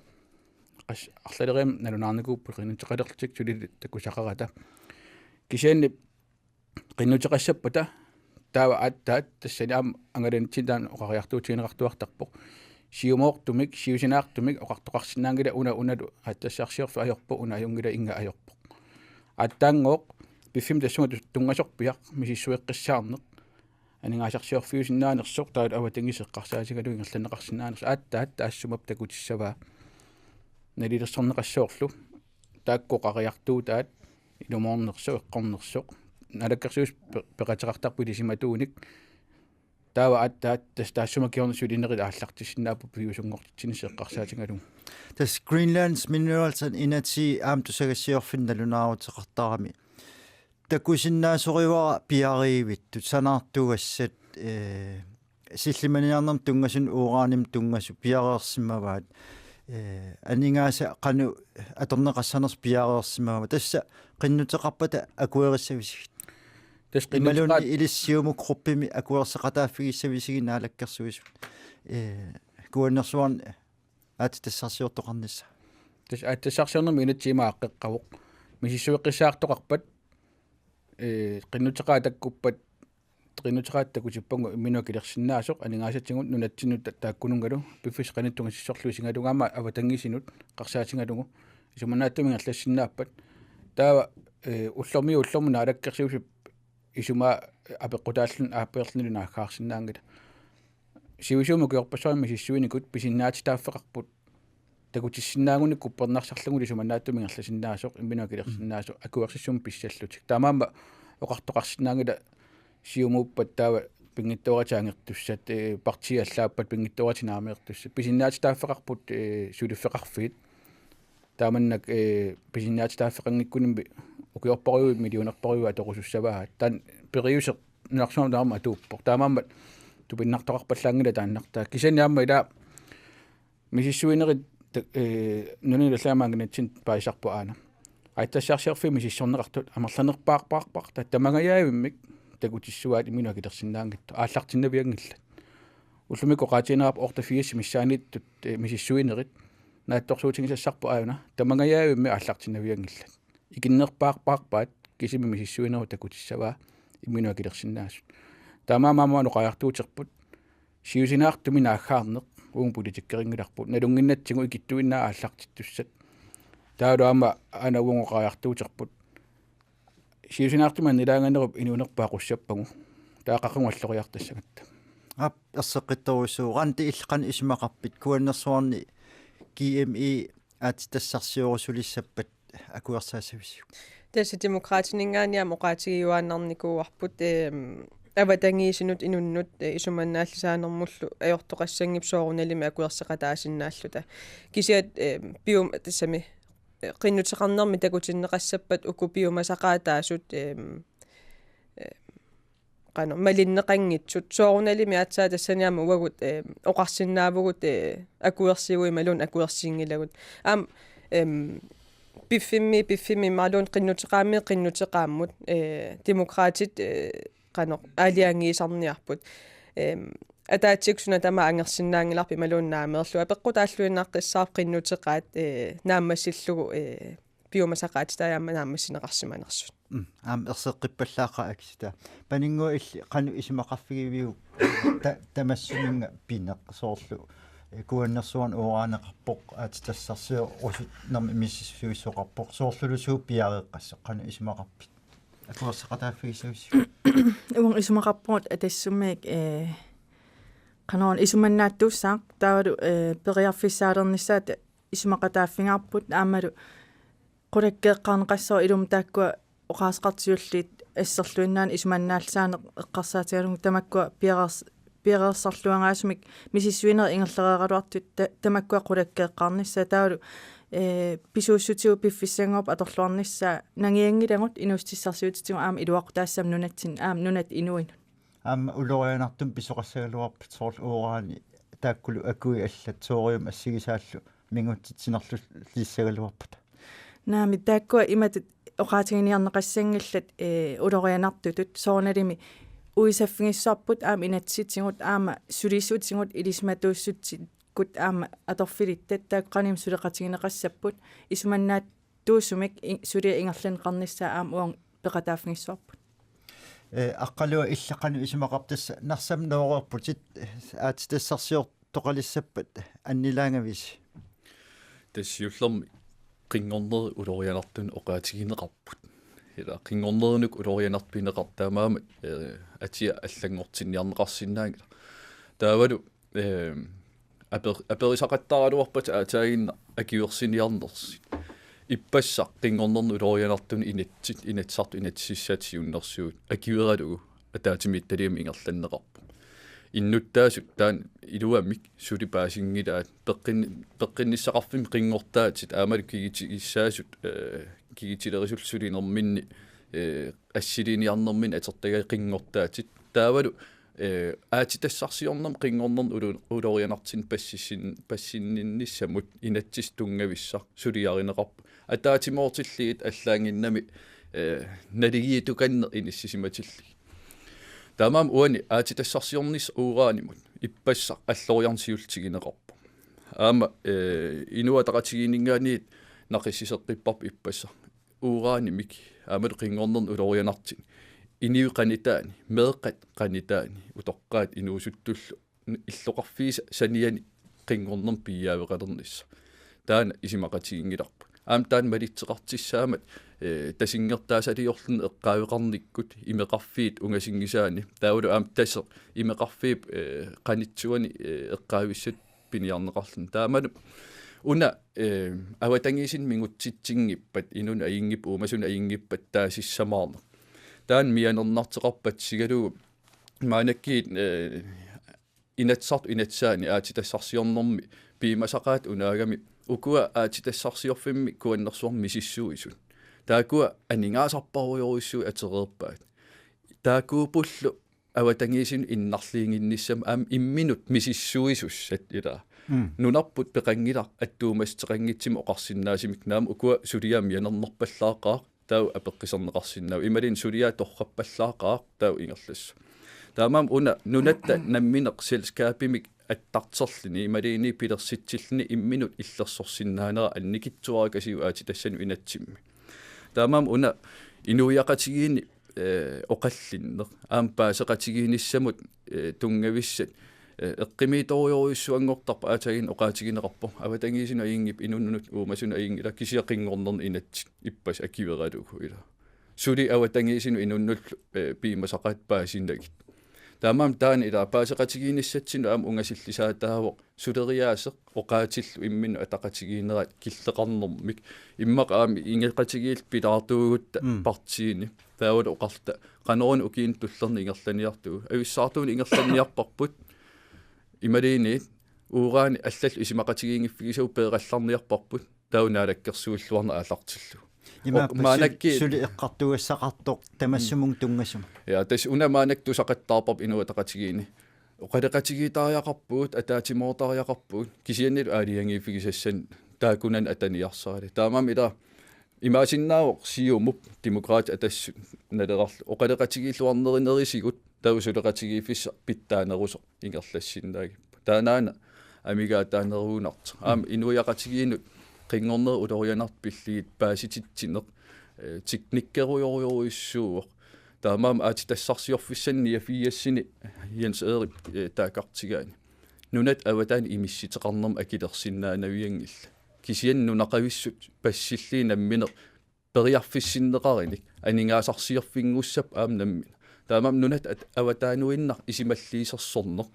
qas-, arlaleriarlunga nalunaarnikuupput qinnuteqalerlutik suli takusaqarata. Kisianni qinnuteqassappata, taava aatsaat tassani aamma angalanitsinni taanna oqariartuutigineqartuartarpoq. Siumoortumik, siusinaartumik oqartoqarsinnaanngilaq una unalu aatsitassarsiorfik ajorpoq, una ajunngilaq, inga ajorpoq. Aatsaanngooq piffimmi tassunga tu-, tunngasorpiaq misissueqqissaarneq. Aningaasarsiorfiusinnaanersoq taavalu avatangiisit eqqarsaatigalugit ingerlanneqarsinnaanersoq. Aatsaat taassuma takutissavaa. Nalilersorneqassoorlu. Taakku oqariartuutaat ilumoornersoq, eqqornersoq. Naalakkersuisut pe-, peqateqartarput ilisimatuunik. Taava aatsaat tassa taassuma kingorna sulinerit aallartissinnaapput piviusunngortitsinissaq eqqarsaatigalugu. Tassa Greenland Minerals and Energy aamma tusagassiorfinnut nalunaaruteqartarami. Takusinnaasorivara piariivittut, sanaartugassat, eh, sillimaniarnermut tunngasut, uranimut tunngasut piareersimavaat. Eh, aningaasat qanoq atorneqassanersut piareersimavaat. Tassa qinnuteqarpata akuerissavisigit? Tassa imaluunniit qinnuteqaat- ilissi Siumut gruppimi akuerseqataaffigissavisigit Naalakkersuisut, eh, kuannersuarni aatsitassarsiortoqarnissaa? Tassa aatsitassarsiornermi inatsit ima aaqqeqqavoq. Misissueqqissaartoqarpat, eh, qinnuteqaat takkuppat, qinnuteqaat takutippagu imminut akilersinnaasoq aningaasatigut nunatsinnut ta-, taakkununngalu piffissaq qanittumi sisorluisigalugu aamma avatangiisinut eqqarsaatigalugu isumannaatsumik ingerlassinnaappat. Taava, eh, ullormiit ullormut Naalakkersuisut isumaa apeqqutaalluni aappeerlunilu naaggaarsinnaanngilaq. Sivisuumik ukiorpassuarni misissuinikut pisinnaatitaaffeqarput. Takutissinnaagunik uppernarsarlugu isumannaatsumik ingerlasinnaasoq imminut akilersinnaasoq akuersissummik pissallutik. Taamaammat oqartoqarsinnaanngilaq Siumuuppat taava pinngitsooratik angertussat, eh, partiit allaappat pinngitsooratik naameertussat. Pisinnaatitaaffeqarput, eh, suliffeqarfiit. Taamannak, eh, pisinnaatitaaffeqanngikkunik ukiorparujuit millionerparujuit atorusussavaat. Taanna periuseq nunarsuarmi taama atuuppoq. Taamaammat tupinnartoqarpallaanngilaq taannartaa. Kisianni aamma ila misissuinerit ta-, eh, nunanut allanut aamma angunitsinnut paasisarput aana. Aatsitassarsiorfiit misissorneqartut amerlanerpaarpaarparput tamangajavimmik takutissuaat imminut akilersinnaanngitsut aallartinnavianngillat. Ullumikkut oqaatigineqarpoq otteogfirs missaaniittut, eh, misissuinerit naatsorsuutigisassarput aana tamangajavimmik aallartinnavianngillat. Ikinnerpaarpaarpaat kisimi misissuinerup takutissavaa imminut akilersinnaasut. Taamaammat aamma oqariartuuterput siusinaartumik naaggaarneq uagut politikkerinngilarput. Nalunnginnatsigu ikittuinnaat aallartittussat. Taavalu aamma aana uagut oqariartuuterput siusinaartumik annilaanganerup inuunerput aqussappagu. Taava qaqugu alloriartassagatta. Aap, erseqqittorujussuuvoq. Randi, illit qanoq isumaqarpit? Kuannersuarni G M E aatsitassarsiorusulissappat akuersaassavisiuk? Tassa Demokraatininngaanniit aamma oqaatigiuaannarnikuuarput, ehm, avatangiisinut inunnut, eh, isumannaallisaanermullu ajortoqassanngippat soorunalimi akuerseqataasinnaalluta. Kisianni, eh, pium-, tassami, eh, qinnuteqarnermi takutinneqassappat uku piumasaqaataasut, eh, eh, qanoq malinneqanngitsut. Soorunalimi aatsaat tassani aamma uagut, eh, oqarsinnaavugut, eh, akuersivugut imaluunniit akuersinngilagut. Aamma, em, piffimmi, piffimmi imaluunniit qinnuteqaammi qinnuteqaammut, eh, Demokraatit, eh, qanoq aalajangiisarniarput. Em, ataatsikkut suna tamaat angersinnaanngilarput imaluunniit naameerlugu. Apeqqutaalluinnaqqissaarpoq qinnuteqaat, eh, naammassillugu, eh, piumasaqaatitai aamma naammassineqarsimanersut. Mm, aamma erseqqippallaaqaaq Akisutaa. Paninnguaq, illit qanoq isumaqarfigiviuk ta-, tamassuminnga pineq soorlu, eh, kuannersuarnik uranioqarpoq, aatsitassarsiorusutsinnik misissuisoqarpoq, soorluluunniit piareeqqassaaq, qanoq isumaqarpit? Akuerseqataaffigissaviuk? Uanga isumaqarpunga Atassummiit, eh, qanoq isumannaattuussaaq, taavalu, eh, periarfissaalernissaat isumaqataaffigaarput, aammalu qulakkeeqqaarneqassaaq ilumut taakkua oqaaseqartut siulliit asserluinnaaneq isumannaallisaaneq eqqarsaatigalugu tamakkua piareers-, piareersarluaraasumik misissuinerit ingerlareeraluartut ta-, tamakkua qulakkeeqqaarnissaat taavalu, eh, pisuussutigut piffissannguupput atorluarnissaa nangianngilagut inuussutissarsiutitigut aamma iluaqutaassammik nunatsinni aamma nunat inuinut. Aamma ulorianartumik pisoqassagaluarpat soorlu uurani taakkulu akui allat thorium assigisaallu mingutsitsinerlullissagaluarpata. Naamik, taakkua imatut oqaatiginiarneqassanngillat, eh, ulorianartutut soorunalimi uisaffigissavarput aamma inatsisitigut aamma sulisutigut ilisimatuussutsikkut aamma atorfilittat taakku qanimut suleqatigineqassapput isumannaat- tuusumik i-, suliaq ingerlanneqarnissaa aamma uagut peqataaffigissavarput. Eh, Aqqaluaq, illit qanoq isumaqarpit, tassa Narsami nooreerputit, eh, aatsitassarsiortoqalissappat annilaangavisi? Tassa siullermik qinngornerit ulorianartunut oqaatigineqarput. Ila qinngornerinik ulorianartup pineqartoq taamaammat, eh, atia allanngortinniarneqarsinnaanngilaq. Taavalu, eh, aper-, aperisaqattaaraluarpata aataaginnaq akuersiniarnersut. Ippassaq qinngornerni ulorianartuni inatsit, Inatsisartut inatsisissaatit siunnersuut akueralugu ataatsimiititaliami ingerlanneqarpoq. Innuttaasut taanna iluamik suli paasinngilaat peqqin-, peqqinnissaqarfimmik qinngortaatit aammalu kigutigissaasut, eh, kigutilerisullu sulinerminni, eh, assiliiniarnerminni atortagaat qinngortaatit. Taavalu, eh, aatsitassarsiornermi qinngornerni ulu-, ulorianartunik passissin-, passinninnissamut inatsisit tunngavissaq suliarineqarpoq. Ataatsimoortillugit allaannginnami, eh, naligiittukanneq inissisimatillugit. Taamaammat uani aatsitassarsiornissaq uranimut ippassaq alloriarneq siulleq tiguneqarpoq. Aamma, eh, Inuit Ataqatigiinninngaanniit naqissiseqqipparput ippassaq uranimik aammalu qinngornerni ulorianartunik. Inuit qanittuani, meeqqat qanittuani, utoqqaat inuusuttullu illoqarfiisa saniani qinngornermi piiaaveqalernissaq. Taanna isumaqatiginngilarput. Aamma taanna malitseqartussaammat, eh, tasingertaasaliorluni eqqaaveqarnikkut imeqarfiit ungasinngisaanni. Taavalu aamma taseq imeqarfiup, eh, qanittuani, eh, eqqaavissatut piniarneqarluni. Taamalu una, eh, avatangiisinut mingutsitsinngippat, inunnut ajunngippat, uumasunut ajunngippat taasissamaarneq. Taanna mianernarteqarpat sigalugu maannakkut, eh, Inatsisartut inatsisaanni aatsitassarsiornermi piumasaqaat unaagami ukua aatsitassarsiorfimmi kuannersuarmi misissuisut. Taakkua aningaasarparujorujussuit atereerpaat. Taakkuuppullu avatangiisinut innarliinnginnissamut aamma imminut misissuisussat ilaa. Mm. Nunarput peqanngilaq attuumassuteqanngitsumik oqarsinnaasumik naamik ukua suliaat mianernerpallaaqaaq taava apeqquserneqarsinnaavoq. Imaluunniit suliaat torrappallaaqaaq taava ingerlassaaq. Taamaammat una nunatta nammineq selskabimik attartorluni imaluunniit pilersitsilluni imminut illersorsinnaanera annikitsuarakasiup aatsitassanut inatsimmi. Taamaammat una inuiaqatigiinni, eh, oqallinneq aamma paaseqatigiinnissamut, eh, tunngavissat, eh, eqqumiitsorujorujussuanngortarpoq, aatsaat oqaatigineqarpoq avatangiisinut ajunngippat, inunnut uumasunut ajunngilaq, kisianni qinngornerni inatsit ippassaq akueralugu ilaa. Suli avatangiisinut inunnullu, eh, piumasaqaatit paasinagit. Taamaammat taanna ila paaseqatigiinnissatsinnut aamma ungasillisaataavoq suleriaaseq oqaatillu imminnut ataqatigiinnerat killeqarnermik. Immaqa aamma ingerlaqatigiillu pilaartuugutta Mm. partiini. Taavalu oqarluta qanoruna ukiuni tullerni ingerlaniartugut. Avissaartuunik ingerlanniarparput. Imaluunniit uranit allallu isumaqatigiinngiffigisavut peerallarniarparput. Taava naalakkersuilluarneq aallartillugu. Ima Oq-, maanakki- suli eqqartugassaqartoq tamassumunga tunngasumik. Ja, tassa una maannakkut tusaqattaarparput Inuit Ataqatigiinni. Oqaloqatigiittariaqarpugut, ataatsimoortariaqarpugut, kisianni aalajangiiffigisassanik taakkunani ataniarsarali. Taamaammat ila imaasinnaavoq Siumup Demokraatit Atassut Naleraq oqaloqatigiilluarnerinerisigut taava suleqatigiiffissaq pitsaanerusoq ingerlassinnaagippat. Taannaana amigaataanerugunartoq. Aamma inuiaqatigiinnut qinngornerit ulorianartut pillugit paasititsineq, eh, teknikkerujorujorujussuuvoq. Taamaammat aatsitassarsiorfissanik niogfirsini Jens Erik, eh, taakkartigaani. Nunat avataanni imissuteqarnermut akilersinnaanavianngillat. Kisianni nunaqavissut passillugit nammineq periarfissinneqarinik aningaasarsiorfinngussappat aamma nammineq. Taamaammat nunat at-, avataanuinnaq isumalliisersorneq.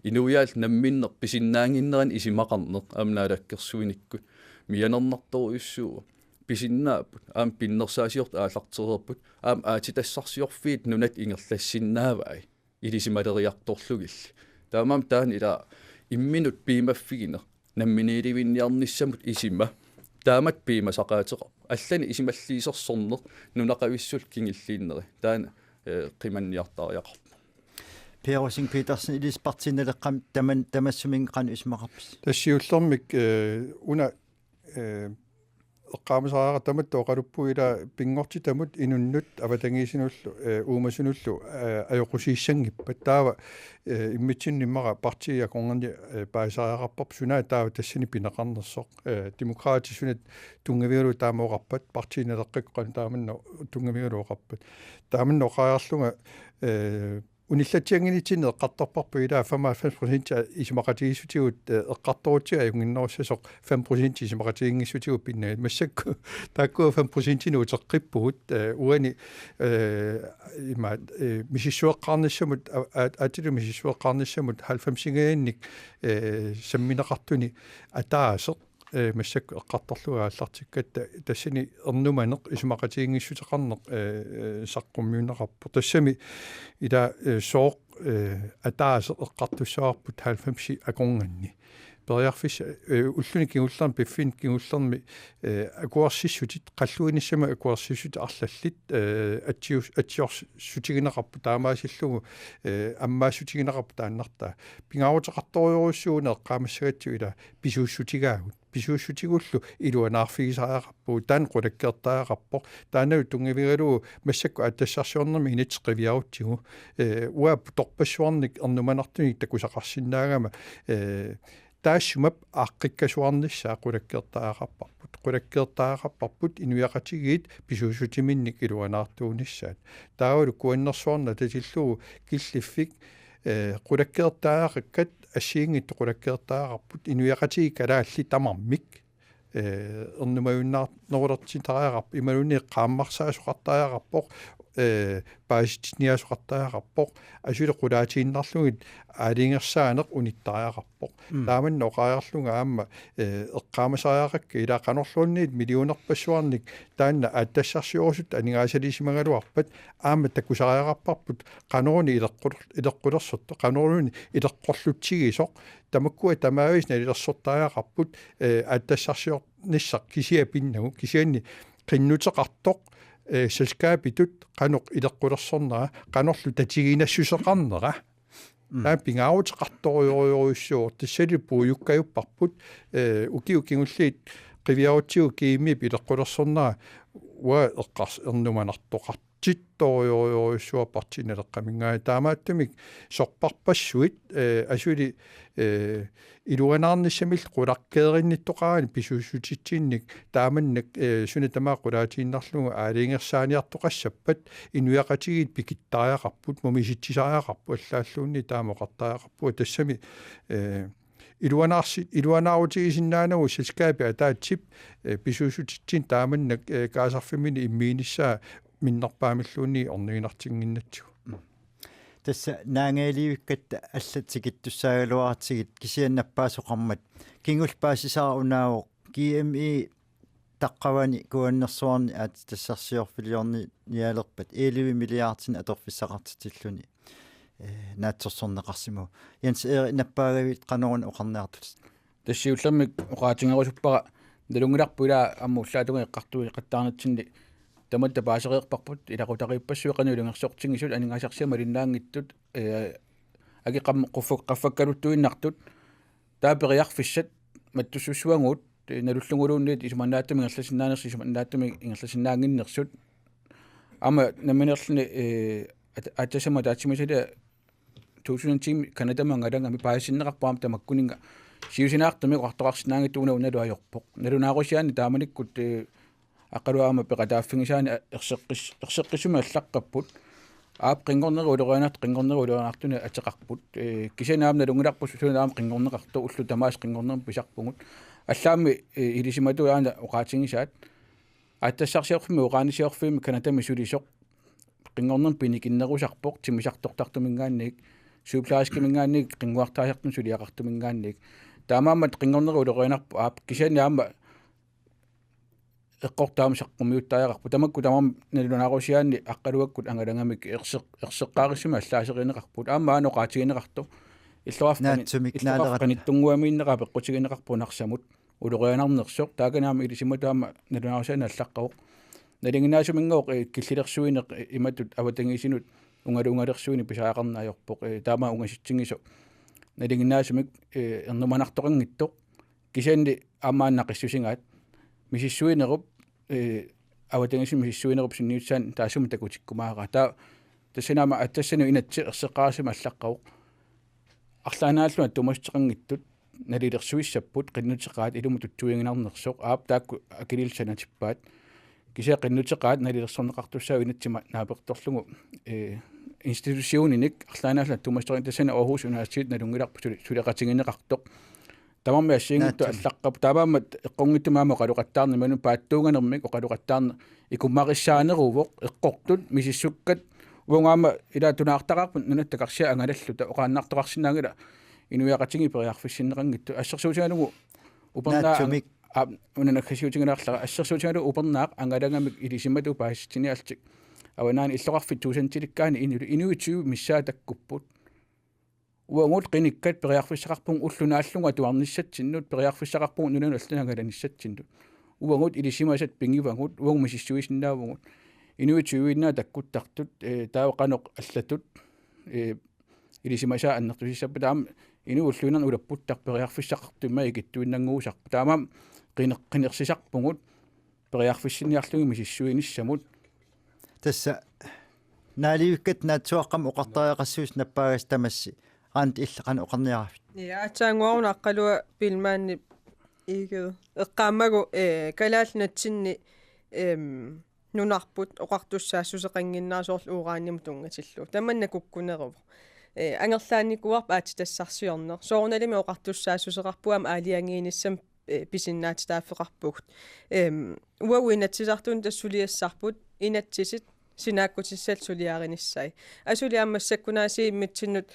Inuiaallu namminneq pisinnaannginnerani isumaqarneq aamma naalakkersuinikkut. Mianernartorujussuuvoq. Pisinnaapput, aamma pinnersaasiortut aallartereerput, aamma aatsitassarsiorfiit nunat ingerlassinnaavai. Ilisimaleriartorlugillu. Taamaammat taanna ila imminut piumaffigineq, namminiilivinniarnissamut isuma, taamatut piumasaqaateqarpoq. Allanik isumalliisersorneq, nunaqavissullu kingulliunneri. Taanna, eh, qimanniartariaqarpoq. Per Rosing Petersen, ilissi Partii Naleqqami taman-, tamassuminnga qanoq isumaqarpisi? Tassa siullermik, eh, una, eh, eqqaamasariaqarpoq tamatta oqaluppugut ila pinngortitamut inunnut avatangiisinullu, eh, uumasunullu, eh, ajoqusiissanngippat. Taava, eh, immitsinnut immaqa partiit akornanni, eh, paasisariaqarparput suna taava tassani pineqarnersoq. Eh, Demokraatit suna tunngavigalugu taama oqarpat, Partii Naleqqakkut qanoq taamanna tunngavigalugu oqarpat. Taamanna oqariarlunga, eh, unillatsiannginnitsinni eqqartorparput ila femoghalvfems procent isumaqatigiissutigut, eh, eqqartorutsigu ajunnginnerussasoq fem procent isumaqatigiinngissutigut pinnagit. Massakkut taakkua fem procentinik uteqqippugut, eh, uani, eh, ima, eh, misissueqqaarnissamut, a-, a-, aatsaat misissueqqaarnissamut halvfemsingajannik, eh, sammineqartuni ataaseq, eh, massakkut eqqartorlugit aallartikkatta tassani ernumaneq isumaqatiginngissuteqarneq, eh, eh, saqqummiunneqarpoq. Tassami ila, eh, sooq, eh, ataaseq eqqartussavarput halvfemsit akornanni. Periarfissaq, eh, ulluni kingullermi, piffissami kingullermi, eh, akuersissutit, qalluinissamut akuersissutit arlallit, eh, atsius-, atsiorsuutigineqarput taamaasillugu, eh, ammaassutigineqarput taannartaa. Pingaaruteqartorujorujussuuvoq una eqqaamassagatsigu ila pisuussutigaagut. Pisuussutigullu iluanaarfigisariaqarpugut, taanna qulakkeertariaqarpoq, taannalu tunngavigalugu massakkut aatsitassarsiornermi inatsit qiviarutsigu, eh, uanga putorpassuarnik ernumanartunik takusaqarsinnaagama, eh, taassuma aaqqikkasuarnissaa qulakkeertariaqarparput, qulakkeertariaqarparput inuiaqatigiit pisuussutiminnik iluanaartuunissaat. Taavalu kuannersuarneq atatillugu killiffik, eh, qulakkeertariaqakkat assigiinngitsut qulakkeertariaqarput inuiaqatigiit kalaallit tamarmik, eh, ernumajunnaarnerulertitariaqarput imaluunniit qaammarsaasoqartariaqarpoq, eh, paasititsiniaasoqartariaqarpoq, asuli qulaatiinnarlugit aalajangersaaneq unittariaqarpoq. Mm. Taamanna oqariarlunga aamma, eh, eqqaamasariaqakka ila qanorluunniit millionerpassuarnik taanna aatsitassarsiorusutut aningaasaliisimagaluarpat aamma takusariaqarparput qanoruna ileqqul-, ileqqulersortoq, qanoruna ileqqorlutsigisoq, tamakkua tamaavisa nalilersortariaqarput, eh, aatsitassarsiornissaq kisiat pinnagu, kisianni qinnuteqartoq, eh, selskabitut qanoq ileqqulersornera, qanorlu tatiginassuseqarnera. Mm. Taanna pingaaruteqartorujorujussuuvoq, tassali puigukkajupparput, eh, ukiut kingulliit qiviarutsigu GMI-p ileqqulersornera uanga eqqars-, ernumanartoqartittorujorujussuaq Partii Naleqqaminngaanniit. Taamaattumik sorpassuit, eh, asuli, eh, iluanaarnissamillu qulakkeerinnittoqaraanni pisuussutitsinnik taamannak, eh, suna tamaat qulaatiinnarlugu aalajangersaaniartoqassappat inuiaqatigiit pikittariaqarput, mumisitsisariaqarput, allaalluunniit taama oqartariaqarput. Tassami, eh, iluanaarsi-, iluanaarutigisinnaanagu selskabit ataatsip, eh, pisuussutitsinni taamannak, eh, kaasarfimminni immiinissaa minnerpaamilluunniit orniginartinnginnatsigu. Mm. Tassa naangaalivikkatta allat tikittussaagaluaratsigit kisianni nappaasoqarmat. Kingulleq paasisara unaavoq G M E taqqavani Kuannersuarni aatsitassarsiorfiliornialerpat elleve milliardinik atorfissaqartitsilluni, eh, naatsorsorneqarsimavoq. Jens Erik, nappaagavit qanoruna oqarniartutit? Tassa siullermik oqaatigerusuppara nalunngilarput ilaa aamma ullaap tungaa eqqartueqattaarnitsinni tamatta paasereerparput ilaqutariippassuit qanoq ilungersortigisut aningaasarsiamik malinnaanngitsut, eh, akeqarneq quffak-, qaffakkaluttuinnartut taava periarfissat mattussussuagut, eh, nalulluguluunniit isumannaattumik ingerlasinnaanersut isumannaattumik ingerlasinnaannginnersut. Aamma nammineerluni, eh, at-, aatsaassama ataatsimiititaliap to tusind ti Canadamut angalagami paasitinneqarpoq aamma tamakkuninnga siusinaartumik oqartoqarsinnaanngitsoq una unalu ajorpoq. Nalunaarusiaanni taamanikkut, eh, aqqaluamik peqataaffigisaanni a-, erseqqis-, erseqqissumik allaqqapput. Aap, qinngornerup ulorianartoq, qinngornerup ulorianartunik ateqarput. Eh, kisianni aamma nalunngilarput suna aamma qinngorneqartoq, ullut tamaasa qinngornermik pisarpugut. Allaammi, eh, ilisimatut aana oqaatigisaat. Aatsitassarsiorfimmi uranisiorfimmik Canadami sulisoq. Qinngornermik pinikinnerusarpoq, timmisartortartuminngaanniit, sygeplejerskiminngaanniit, qinnguartaasartunut suliaqartuminngaanniit. Taamaammat qinngornerup ulorianarpoq aap, kisianni aamma eqqortaammik saqqummiuttariaqarpoq. Tamakku tamarmik nalunaarusiaanni aqqaluakkut angalagamik erseq-, erseqqaarissummik allaaserineqarput. Aamma aana oqaatigineqartoq. Illoqarfik qani-, naatsumik illoqarfik naalerat- qanittunnguamiinneraa peqqutigineqarpoq narsarmut. Ulorianarnersoq. Taakani aamma ilisimatut aamma nalunaarusiaanni allaqqavoq. Nalinginnaasuminngaanniit, eh, killilersuineq, eh, imatut avatangiisinut ungaluugalersuineq pisariaqarneq ajorpoq. Eh, taama ungasitsigisoq. Nalinginnaasumik, eh, ernumanartoqanngitsoq. Kisianni aamma aana naqissusigaat. Misissuinerup, eh, avatangiisinut misissuinerup sunniutisaanik taassuma takutikkumaaraa. Taava tassani aamma aatsaassani inatsit erseqqaarissummik allaqqavoq. Arlaannaalluni attuumassuteqanngitsut nalilersuissapput qinnuteqaat ilumut tutsuiginarnersoq, aap, taakku akiliillutik sanatippaat. Kisianni qinnuteqaat nalilersorneqartussaapput inatsimmi naapertorlugu, eh, institutioninik arlaannaalluni attuumassuteqanngitsut, tassani Aarhus Universitet nalunngilarput suli-, suleqatigineqartoq. Tamarmik assigiinngitsut, naatsumik, allaqqapput. Taamaammat eqqunngitsumik aamma oqaloqattaarneq, imaluunniit paatsuunganermik oqaloqattaarneq ikumarissaarneruvoq, eqqortut misissukkat. Uagut aamma ilaa tunaartaqaarput nunatta karsia angalalluta, oqaannartoqarsinnaanngilaq inuiaqatigiit periarfissinneqanngitsut. Assersuutigalugu upernaaq, naatsumik, aa, una naggasiutigilaarlara, assersuutigalugu upernaaq angalagamik ilisimatut paasitsiniarlutik. Avanaani illoqarfik tuusantilikkaani inuit, inuit tyve missaat takkupput. Uagut qinikkat periarfissaqarpugut ulloq naallugu atuarnissatsinnut, periarfissaqarpugut nunanut allanut angalanissatsinnut. Uagut ilisimasat pigivagut, uagut misissuisinnaavugut. Inuit tyve-innaat takkuttartut, eh, taava qanoq allatut, eh, ilisimasaat annertusissappat, taama inuit ulluinnarni ulapputtarput, periarfissaqartut immaqa ikittuinnannguusarput. Taamaammat qiner-, qinersisarpugut periarfissinniarlugit misissuinissamut. Tassa naalivikkatta naatsuaqqamik oqartariaqassuusi nappaagassi tamassi. Randi, illit qanoq oqarniaravit? Ja, aatsaannguaruna Aqqalua Biilmanni Egede eqqaamagu, eh, Kalaallit Nunatsinni, em, nunarput oqartussaassuseqannginnera soorlu uranimut tunngatillugu. Tamanna kukkuneruvoq. Eh, angerlaannikuuarput aatsitassarsiorneq. Soorunalimi oqartussaassuseqarpugut aamma aalajangiinissamik, eh, pisinnaatitaaffeqarpugut. Em, uagut Inatsisartuni tassa suliassarput inatsisit sinaakkutissallu suliarinissai. Asuli aamma massakkunaasiit immitsinnut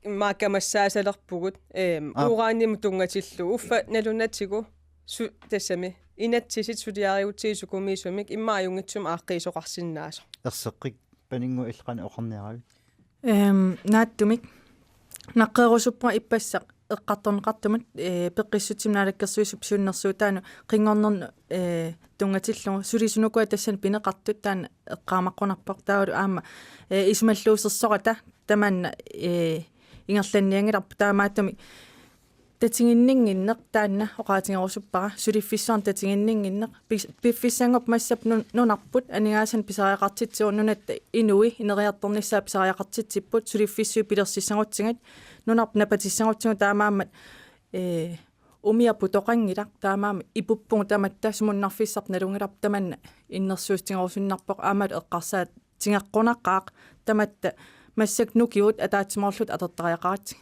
maakamassaasalerpugut, em, aap, uranimut tunngatillugu. Uffa nalunatigut su-, tassami inatsisit suliarigutsigit sukumiisumik immaqa ajunngitsumik aaqqiisoqarsinnaasoq. Erseqqippaninngooq, illit qanoq oqarniaravit? Em, naatsumik. Naqqerusuppunga ippassaq eqqartorneqartumut, eh, Peqqissutsimut Naalakkersuisut siunnersuutaanut qinngornernut, eh, tunngatillugu sulisut ukua tassani pineqartut taanna eqqaamaqqunarpoq, taavalu aamma, eh, isumalluusersorata tamanna, eh, ingerlannianngilarput, taamaattumik tatiginninnginneq taanna oqaatigerusuppara, suliffissuarnik tatiginninnginneq. Pis-, piffissanngorpat massakkut nun-, nunarput aningaasanik pisariaqartitsivoq, nunatta inui ineriartornissaat pisariaqartitsipput, suliffissuit pilersissagutsigu, nunarput napatissagutsigu, taamaammat, eh, umiaq putoqanngilaq, taamaammat ipuppugut tamatta, sumunnarfissarput nalunngilarput, tamanna innersuussutigerusunnarpoq, aammalu eqqarsaatigeqqunaqaaq tamatta massakkut nukigut ataatsimoorluta atortariaqaratsigu.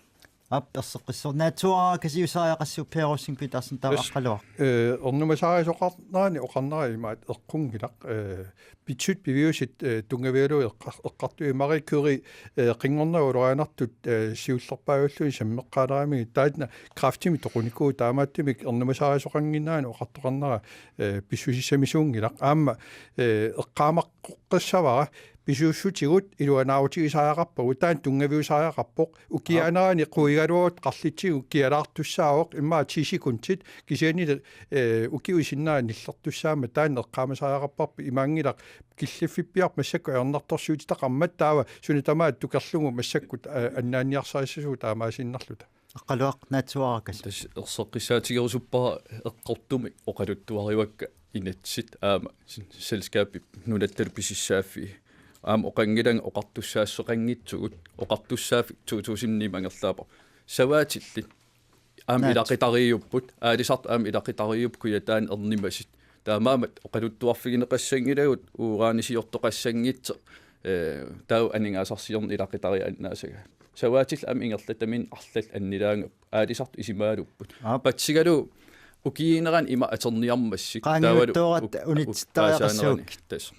Aap, erseqqissornaatsuara Kasi, usaariaqassuup Peerussing Petersen taava. Yes. Aqqaluaq. Eh, ernumasaarisoqarnerani oqarnera imaat eqqunngilaq, eh, pitsut piviusut, eh, tunngavigalugit eqqar-, eqqartuit Marie Curie, eh, qinngornerup ulorianartut, eh, siullerpaajulluunniit sammeqqaaleramigit taanna kræftimik toqunikuuvoq, taamaattumik ernumasaarisoqannginnerani oqartoqarnera, eh, pissusissamisuunngilaq. Aamma, eh, eqqaamaqqoqqissavara pisuussutigut iluanaarutigisariaqarpagut, taanna tunngaviusariaqarpoq, ukiaanerani quigaluarutta qarlitsigut kialaartussaavoq, immaqa ti sekundit, kisiannili, eh, ukiup sinnera nillertussaammat taanna eqqaamasariaqarparput. Imaanngilaq killiffippiarput massakkut ajornartorsiutitaqarmat, taava suna tamaat tukerlugu massakkut, eh, annaanniarsarissasugut taamaasiinnarluta. Aqqaluaq, naatsuara Kasi. Tassa erseqqissaatigerusuppara eqqortumik oqaluttuarivakka inatsit aamma s-, selskabip nunattalu pisussaaffii. Aamma oqanngilanga oqartussaassuseqanngitsugut, oqartussaaffik to tusind ni angerlaapput. Savaatillit aamma Naat. Ilaqutariiupput, aalisartut aamma ilaqutariiupput, kujataani ernumasut. Taamaammat oqaluttuarfigineqassanngilagut uranisiortoqassanngitsoq, eh, taava aningaasarsiorneq ilaqutariit annaasagaat. Savaatillit aamma ingerlattaminnik arlallit annilaangakkit. Aalisartut isumaaluupput. Aap. Patsigalugu ukiuunerani ima atorniarmassuk. Qaangiuttooratta taavalu uk-, uk-, unitsittariaqassuukkit. Aasaanerani. Tassa.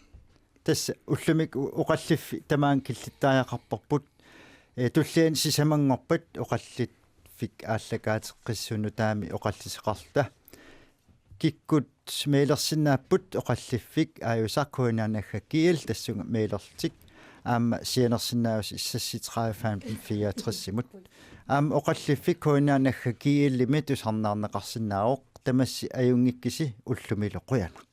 Tassa ullumikkut oqalliffik tamaanga killittariaqarparput. Eh, tulliani sisamanngorpat oqalliffik aallakaateqqissuunnut taama oqalliseqarluta. Kikkut mailersinnaapput oqalliffik aajusaq K N R naggat G L, tassunga mailerlutik. Aamma sianersinnaavusi seksogtredive femten fireogtres-imut. Aamma oqalliffik K N R naggat G L-imi tusarnaarneqarsinnaavoq, tamassi ajunngikkisi ullumilu qujanaq.